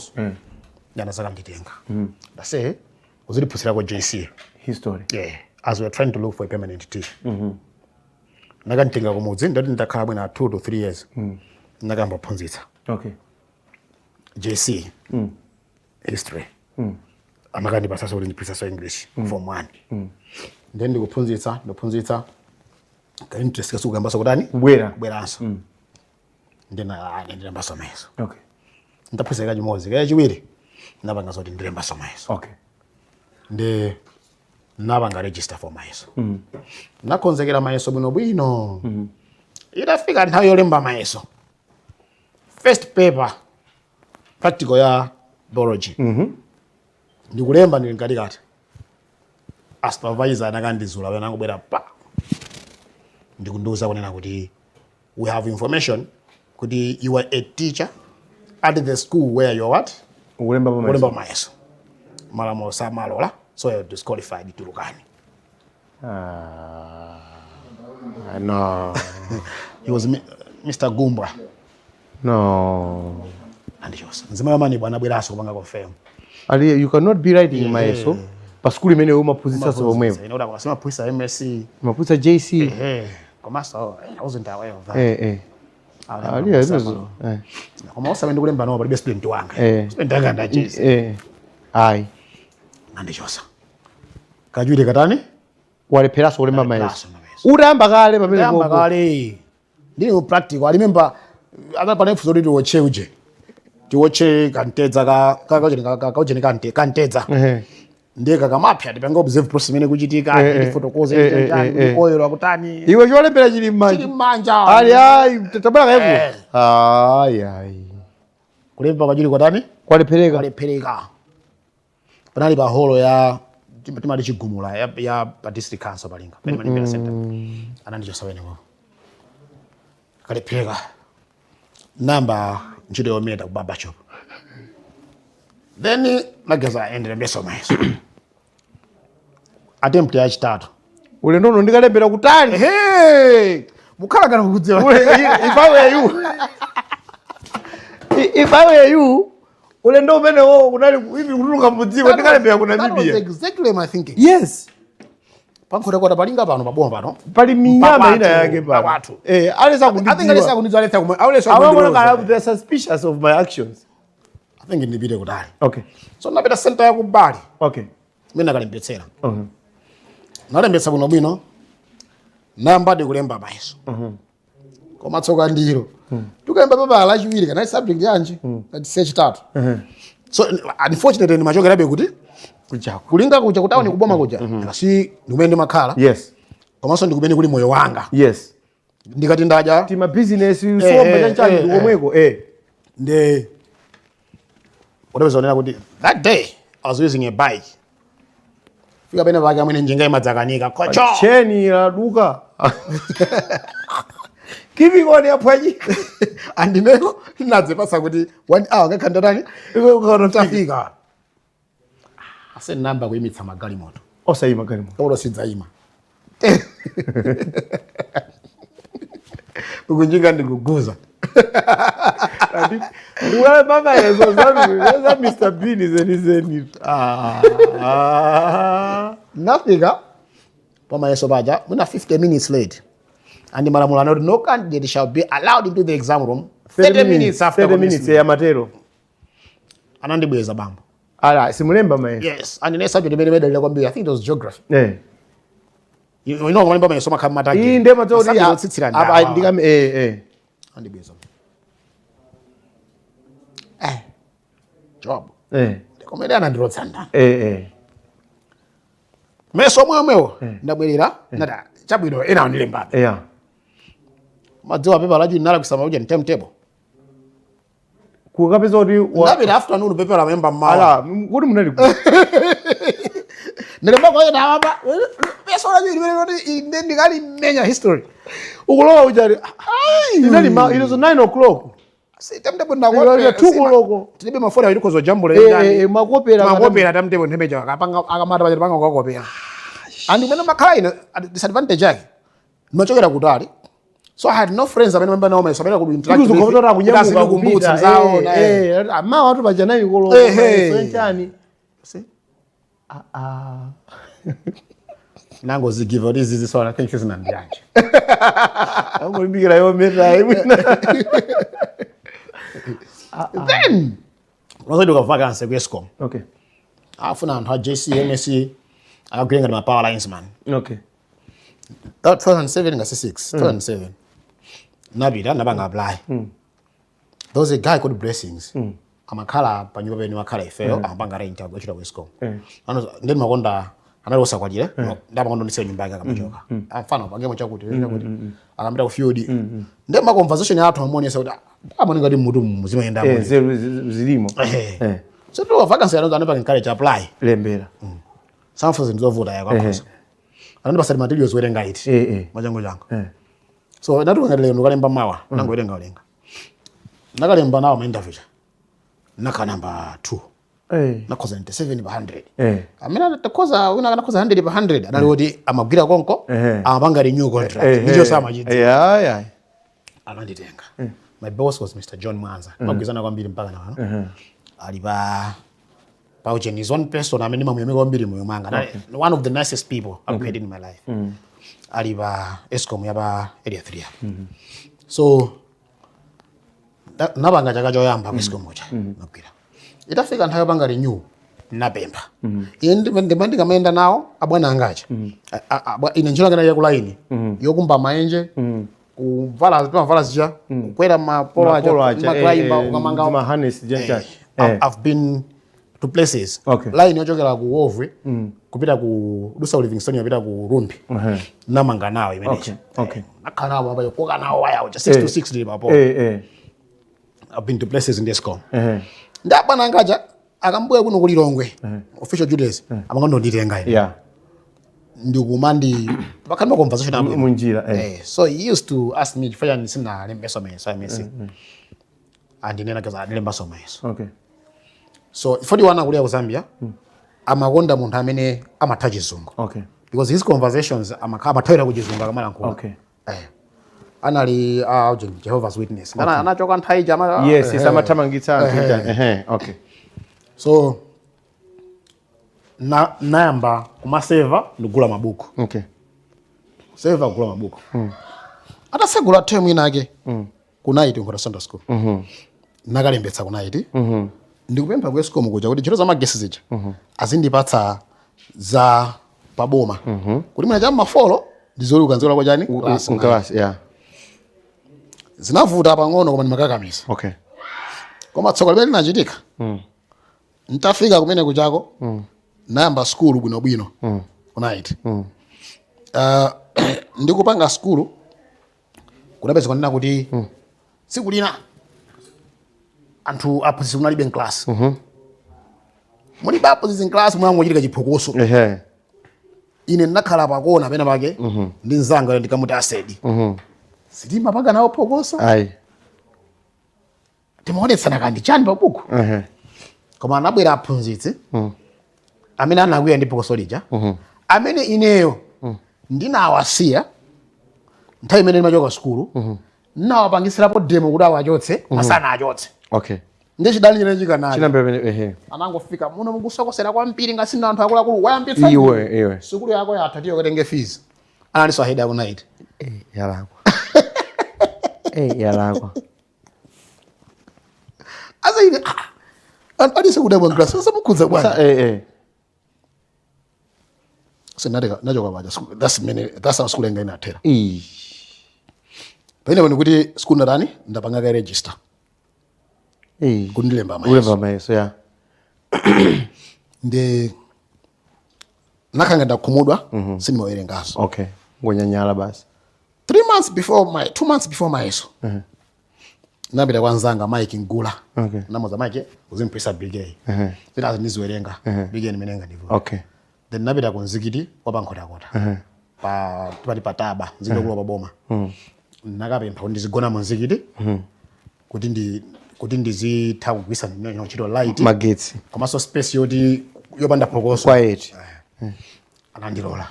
Yanazaka nditenga, ndase uziliphunzirako JC history. Yeah, as we are trying to look for a permanent teacher. Nakanditenga kumudzi, ndati ndakhala bwina 2 to 3 years, ndakamba kuphunzitsa JC history. Amakandipatsaso kuti ndiphunzitsaso English form 1. Then ndikuphunzitsa, ndikuphunzitsa, ka interest kasukuyambaso kutani? Kubwera. Kubweranso. Ndina ndilembaso mayeso. Ndaphunzitsa kachimodzi, kachiwiri, ndapanga zoti ndilembaso mayeso. Ndi napanga register for mayeso, nakonzekera mayeso bwinobwino. Itafika nthawi yolemba mayeso, first paper, practical ya biology, ndikulemba, ndili mkatikati, a supervisor anakandizula pena, angobwera pa ndikundiuza kunena kuti, "We have information kuti you are a teacher at the school where you are what?" Ukulemba pa Kulemba mayeso. Malamulo samalola, so you're disqualified, tulukani. Ah, no. He was Mr. Gumbwa. No. Andichosa. Mzimayi wamani bwana abweranso kupanga confirm. Ali, you cannot be writing mayeso. Pa sukulu imene umaphunzitsanso pomwepo? Ine kuti simaphunzitsa MSCE. Umaphunzitsa JC. Ehe, komanso I wasn't aware of that. Ali azizo. Koma osamene ndikulemba nawo palibe student wanga. Student wanga nda JC. Ayi. Andichosa. Kachiwiri katani? Walepheranso kulemba mayeso. Mayeso, mayeso. Utayamba kale pamene Ndayamba popo. kale. Ndili mu practical. I remember apa pane funso kuti tiwotche uje. Tiwotche kantedza ka ka ka ka kantedza. Ndiye kakamapya tipange observe process imene kuchitika, tifotokoze chani, oil akutani. Iwe cholembera chili m'manja. Chili m'manja. Ali ayi, tabala kayepo. Ayi ayi. Kulemba kachiwiri kwatani? Kwalephereka. Kwalephereka. Panali pa holo ya timati chigumula ya pa district council palinga. Pene malembera center. Anandichosa penepo. Kalephereka. Namba ntchito yometa ku barber shop. Then magaza aendere mbeso mayeso. Attempt yachitatu. Ulendo uno ndikalembera kutali. Hey! Mukhala kana mukudziwa. If I were you. If I were you, ulendo umenewo kunali hivi kutuluka mudziko ndikalembera ku That was Namibia. exactly my thinking. Yes. Pankhotakota palinga pano paboma pano. Pali minyama Pakwathu, ina yake pano. pakwathu. Alesa I think alesa kundidziwa. kundidziwa aletsa kumwe. Alesa Awangona kundidziwa. kala they're suspicious of my actions. I think ndipite kutali. Okay. So ndapita center ya kubali. Okay. Mimi nakalembetsera. Nalembetsa bwino bwino. Namba kulemba mayeso. Koma tsoka ndilo. Tukalemba pepala lachiwiri kana subject yanji. Ati sechitatu. So unfortunately ndimachokerabe kuti Kuchako. kulinga kuja kutawuni kuboma kuja. Kasi ndikumene ndimakhala. Yes. Komanso ndikumene kuli moyo wanga. Yes. Ndikati ndadya Tima business somba chanchani ndikomweko eh. Nde unapeza onena kuti that day I was using a bike. Fika pene pake amwene njinga imadzakanika. Kocho. Cheni laduka. Kivingoni yaphwanyika. Andineko nadzipasa kuti 1 hour ngakhanda tani tafika. Ase namba kuyimitsa magalimoto. Osayima galimoto. Kabulo sidzayima. Ukunjinga ndikuguza. Ndiwale mama yezo za Mr Bean zeni zeni. Nafika pamayeso paja mwina 50 minutes late. And malamulo anati no candidate shall be allowed into the exam room 30 minutes after 30 minutes ya matero. Anandibweza bambo. Ala simulemba mayeso. Yes, and ine subject imene medalira kwambiri. I think it was geography. You know kulemba mayeso makhala matagi. Iyi ndiye matero Masubject otsitsira ndawa. Ndikame Andibweza. Job. Ndikomere anandirotsa ndani. Meso omwe omwewo ndabwerera ndati chabwino ena andilembabe. Madziwa pepa lacho nala kusama uja ni timetable. Kukapeza kuti Ndapita afternoon pepa la memba mmawa. Ala kuti munali ku. Ndilemba kwa ena apa. Meso lacho limene loti ine ndikali menya history. Ukulowa uchali. Ai. Inali ma it was 9 o'clock. Si timetable ndakopera. Iwe 2 koloko. Tilibe mafoni awiri kozo jambule ndani. Makopera. Makopera timetable nthemeja akapanga akamata pacha panga kukopera. And imene makhala ine disadvantage yake. Ndimachokera kutali. So I had no friends amene mamba nawo mayeso amene could interact with. Kuzokotora kunyamuka kumbutsa kupita. zawo na Ama watu paja 9 koloko. So chani. See? Nango zigive this is so I think this ndiyanje. Angolimbikira yometa imwina. Then unazoita vacancy ku ESCOM. Okay. Afuna anthu a JC MSCE akagwira ngati ma power lines man. Okay. That 2007 ngasi 6, 2007. Napita napanga apply. There was a guy called Blessings. Amakhala pa nyumba pene makhala ifeyo amapanga rent akuchita ku ESCOM. Ano ndi makonda anali osakwatira ndamakonda ndisiya nyumba yake akamachoka. Amfana pangemo chakuti chakuti akambita ku field. Ndi ma conversation athu amuonesa kuti amone ngati mutu muzimayenda Eh zero zilimo. So to vacancy anonza anapanga encourage apply. Lembera. Some for zovuta yako akhoza. Anandipasa materials werenga iti. Machango chango. So ndatuka ngati lero ndikalemba mawa nangowerenga werenga. Nakalemba nawo ma interview. Naka number 2. Nakhoza 97 pa 100. Amene atakhoza wina anakhoza 100 pa 100 anali kuti amagwira konko amapanga renew contract. Ndicho samachidzi. Yeah. Ananditenga. My boss was Mr. John Mwanza. Magwizana kwambiri mpaka na pano. Ali pa Pauchen is one person amene ndimamuyamika kwambiri moyo mwanga. One of the nicest people I've met in my life. Ali pa Escom ya pa Area 3 apo. So napanga chaka choyamba ku Escom uja, nagwira. Itafika nthawi yopanga renew, napempha. Ine ndikamayenda nawo abwana angacha. Ine ntchito yanga inali ya ku line yokumba maenje, kuvala timavala zija, kukwera mapolo aja, Mapolo aja, ma climber, ukamanga ma harness jacha. I've been to places, line yochokera ku Wovwe kupita ku dusa ku Livingstone, yapita ku Rumbi, namanga nawo imeneyi. Nakhala nawo apa, yokoka nawo waya uja 6 to 6 ndili papo. I've been to places in Escom. Ndi abwana angaja akambuya kuno kulilongwe official duties, amangondonditenga ine ndikumandi pakati pa conversation abwino. Munjira. So he used to ask me chifukwa chani sinalembeso mayeso amesi, andinena kaza adilembaso mayeso. So 41 akulira ku Zambia, amakonda munthu amene amatha Chizungu because his conversations amathawira ku Chizungu akamalankhula. Anali Jehovah's Witness. Anachoka nthawi ija Yes, amathamangitsa anthu. Ehe, okay. So nayamba kumaseva ndikugula mabuku. Seva, kugula mabuku. Atasegula term inake ku NITE, Nkhota Secondary School, nakalembetsa ku NITE. Ndikupempha ku Escom kuja kuti ntchito za magesi zija azindipatsa za paboma, kuti mwina cham'ma 4 ndizoluka nzolako chani, class nine. Class, yeah. Zinavuta pang'ono koma ndimakakamiza. Koma tsoka limene linachitika, ntafika kumene kuchako, nayamba skulu bwinobwino ku NITE. Ndikupanga skulu, kunapeza kunena kuti tsiku lina anthu aphunzitsi kunalibe mklasi. Mulibe aphunzitsi mklasi, munangochitika chiphokoso. Ine ndinakhala pakona pena pake ndi mzanga, ndikamuti asedi, sitimapanga nawo phokoso. Ayi. Timaonetsana kandi chani pabuku. Koma anabwera aphunzitsi amene anakwiya ndi phokoso lija, amene ineyo ndinawasiya nthawi imene ndimachoka sukulu, ndinawapangisirapo demo kuti awachotse, masana achotse. Ndi chidani chimene chikanali Chinambe pene, ehe. Anangofika muno, mukusokosera kwambiri ngasina anthu akuluakulu, wayambitsa Iwe, iwe. Sukulu yako yatha, tiyo katenge fees. Analinso a head aku NITE. Yalakwa. Yalakwa. Asa ine, ah, alise kudabwa mklasi, samukhudza bwana. So nachoka paja. That's mene, that's how school yanga inathera. Pamene pano kuti school ndatani, ndapanga ka register kuti ndilemba mayeso. Ulemba mayeso, ya. Ndi nakhanga ndakhumudwa, sindimawerengaso. Okay. Ngonyanyala basi. 3 months before my, 2 months before mayeso, napita kwa nzanga Mike Ngula. Namuza, "Mike, uzimphwisa BK zinazo ndiziwerenga, BK ndimenenga ndivu." Then napita ku mzikiti wa pankhotakota, pa pali pataba mzikiti wakulo pa boma. Nakapempha kuti ndizigona mu mzikiti kuti ndizitha kugwisa ntchito light, Magetsi. Komanso space yoti yopanda phokoso. Quiet. Anandilola.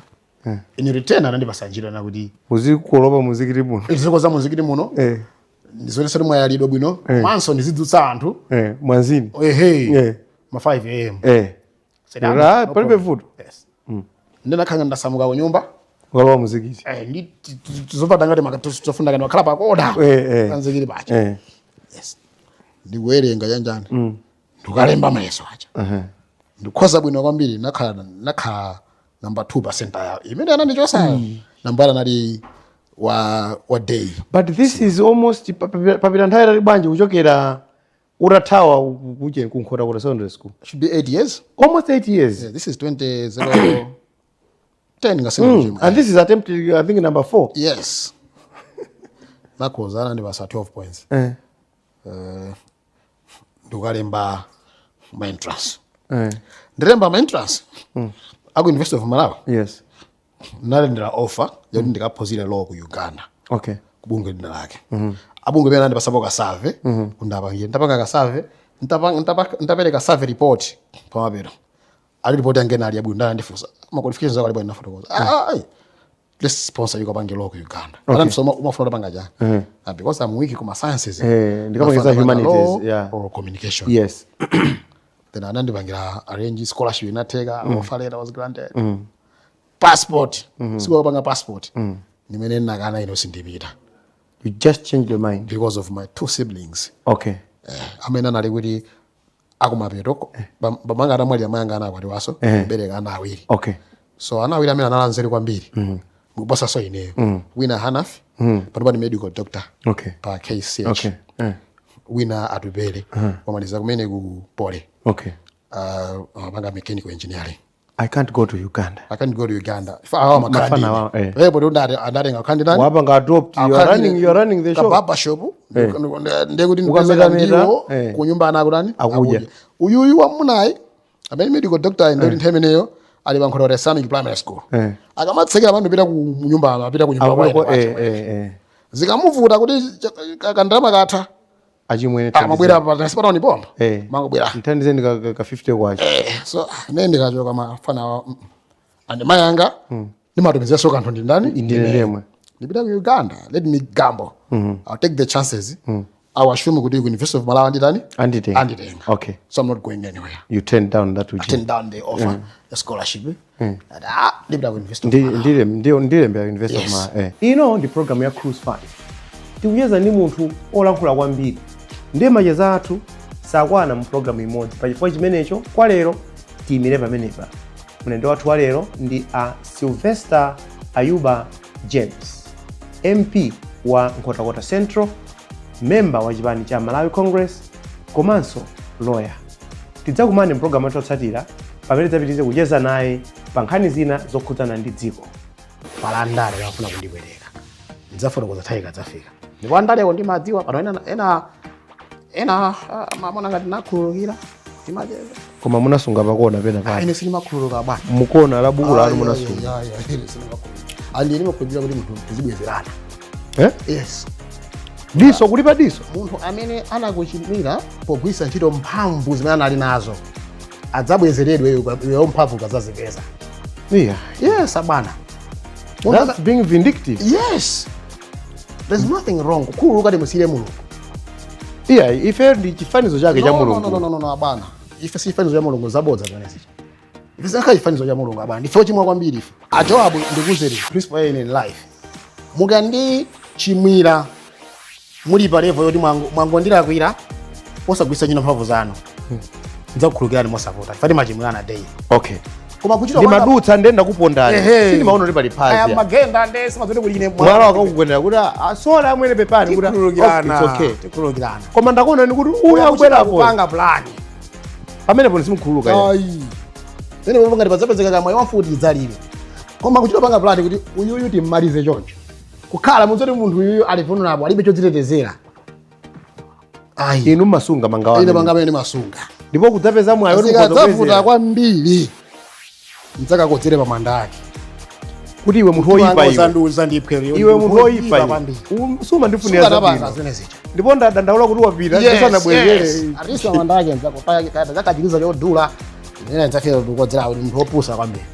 In return anandipasa ntchito na kuti Uzikolopa muzikiti muno. Ndizikoza muzikiti muno, ndizionesa kuti mwayalidwa bwino, komanso ndizidzutsa anthu. Mwanzini. Ehe. Ma 5 a.m. Said, "Ah, no palibe problem." vuto. Yes. Ndinakhanga ndasamuka ku nyumba. Ukalowa muzikiti. Ndi zopanda ngati zofunda ngati makhala pakoda panzikiti pacha. Yes, ndikuwerenga chanjani, ndikukalemba mayeso aja, ndikhoza bwino kwambiri. Nakhala number 2% yawo imene anandichosayo. Nambala anali wa day. But this is almost papita nthawi itali bwanji kuchokera utathawa kuche kuNkhotakota Secondary School? Should be 8 years. Almost 8 years. Yeah, this is 20 10 ngasinga. And this is attempt, I think, number 4. Yes, nakhoza, anandipasa 12 points. Ndikukalemba ma entrance. Ndilemba ma entrance aku University of Malawi. Ndalendera offer yakuti ndikaphunzire law ku Uganda, kubungwe lina lake. Abungwe pena andipasapo ka survey kuti ndapangire. Ndapanga ka survey, ndapereka survey report. Pamapeto ali report yange inali yabwino. Ndandifunsa ma qualifications ako ali bwanji, nafotokoza. "Ah, ah, let's sponsor you kapange law ku Uganda." Anandifunsa, "Umafuna utapanga chani?" "Ah, because I'm weak kuma sciences, Ndikapangiza ndafuna kupanga humanities, law yeah. or communication." Then anandipangira arrange scholarship, inatheka. Offer letter was granted, passport, sikupanga passport ndimene ndinakana, ino sindipita. You just changed your mind? Because of my two siblings. Amene anali kuti akumapeto, bamanga atamwalira, mayanga anakwatiwaso, kubereka ana awiri. So ana awiri amene anali anzeru kwambiri mukuposaso ineyo. Wina Hanafi, panopa ndi medical doctor pa KCH. Wina Atupele, wamaliza kumene ku Poly, amapanga mechanical engineering. I can't go to Uganda. I can't go to Uganda. Awa Mafana awa, eh. Pepo ndati andatenga khandidani. Wapanga adopt, you are running the show. Barber shop, ndekuti Ukameta-meta, ndiwo kunyumba ana akutani? Akudya. Uyuyu wamunayi amene medical doctor, ndekuti nthawi imeneyo ali pa Nkhotakota Islamic Primary School. Akamatsekera abantu pita ku nyumba, apita ku nyumba kwawo. Zikamuvuta kuti kandalama katha, Achimwene, amabwera pa transport pompa, mangobwera. Nthandizeni ka 50 kwacha. So ine ndikachoka mafana wa andi mayanga ndimatumizaso kanthu ndi ndani? Ndine ndemwe. Ndipita ku Uganda, let me gamble, I'll take the chances. I will assume kuti ku University of Malawi anditani? Anditenga. Anditenga. So I'm not going anywhere. You turned down that I ujin. turned down the offer, the scholarship. And, ah, ndipita ku University of Malawi. Ndilembera University of Yes. Malawi. Ino ndi program ya Cruise 5. Tikucheza ndi munthu olankhula kwambiri, ndiye macheza athu sakwana mu programu imodzi. Pachifukwa chimenecho, kwa lero tiyimire pamenepa. Mlendo wathu wa lero ndi a Sylvester Ayuba James, MP wa Nkhotakota Central, memba wa chipani cha Malawi Congress komanso lawyer. Tidzakumane mpulogalamu yathu yotsatira pamene tidzapitirize kucheza naye pa nkhani zina zokhudzana ndi dziko. Pala andale afuna kundibwereka, ndidzafotokoza nthawi ikadzafika. Ndipo andaleko ndimadziwa pano ena ena ena, mamona ngati nakhululukira, timacheza. Koma munasunga pakona pena pake. Ine sindimakhululuka, bwana. Mukona la buku lanu munasunga. Ine sindimakhululuka. Andi ndimakhulupirira kuti munthu tizibwezerana. Eh? Yes. Diso kulipa diso. Munthu amene anakuchimwira pogwiritsa ntchito mphamvu zimene anali nazo adzabwezeredwe iweyo mphamvu ukadzazipeza. Yes, abwana. Munthu That's being vindictive. Yes, there's nothing wrong kukhululuka, timusiyire Mulungu. Yeah, ife ndi chifanizo chake cha No, no, Mulungu. no, no, no, no, abwana, ife si chifanizo cha Mulungu. Zabodza zimene zicha. Ife sinakhala chifanizo cha Mulungu, abwana. Ndife ochimwa kwambiri ife. Ajowabu, ndikuzeni principle in life: mukandichimwira muli pa level yoti mwangondilakwira posagwiritsa ntchito mphamvu zanu, ndidzakukhululukirani mosavuta. Ife timachimwirana daily. Koma kuchita Ndimadutsa ndiye ndakupondani. Ehe. Sindimaona kuti pali Aya, phazi. magenda nde simazoti kuli ine. Mwala wakakugwendera kuti, "Ah, sorry amwene, pepani," kuti, Tikhululukirana. "Oh, it's okay." Tikhululukirana. Koma ndakuona ni kuti uyu akubwerapo. Kupanga plan. Pamenepo ndisimkhululuka ine. Ayi, pene popo ngati padzapezeka kamwayi wamfuti idzalire. Koma kuchita panga plan kuti uyuyu timmalize choncho, kukhala mudzoti munthu uyuyu ali vulnerable, alibe chodzitetezera, ayi. Inu mmasunga mangawa Ine amene. manga amene ndimasunga. Ndipo kudzapeza mwayi woti Zikadzavuta mukhoza kwambiri, mdzakakodzere pa manda ake. Kuti iwe munthu woyipa iwe. Uzandiuza ndipwe. Iwe munthu woyipa iwe. Kwambiri. Sumandifunira Sukanapanga zabwino. zimene zija. Ndipo ndadandaula kuti wapita ndisanabwezere. Atisi manda ake nzakachiliza chodula imene ndzafika kukodzera kuti munthu wopusa kwambiri.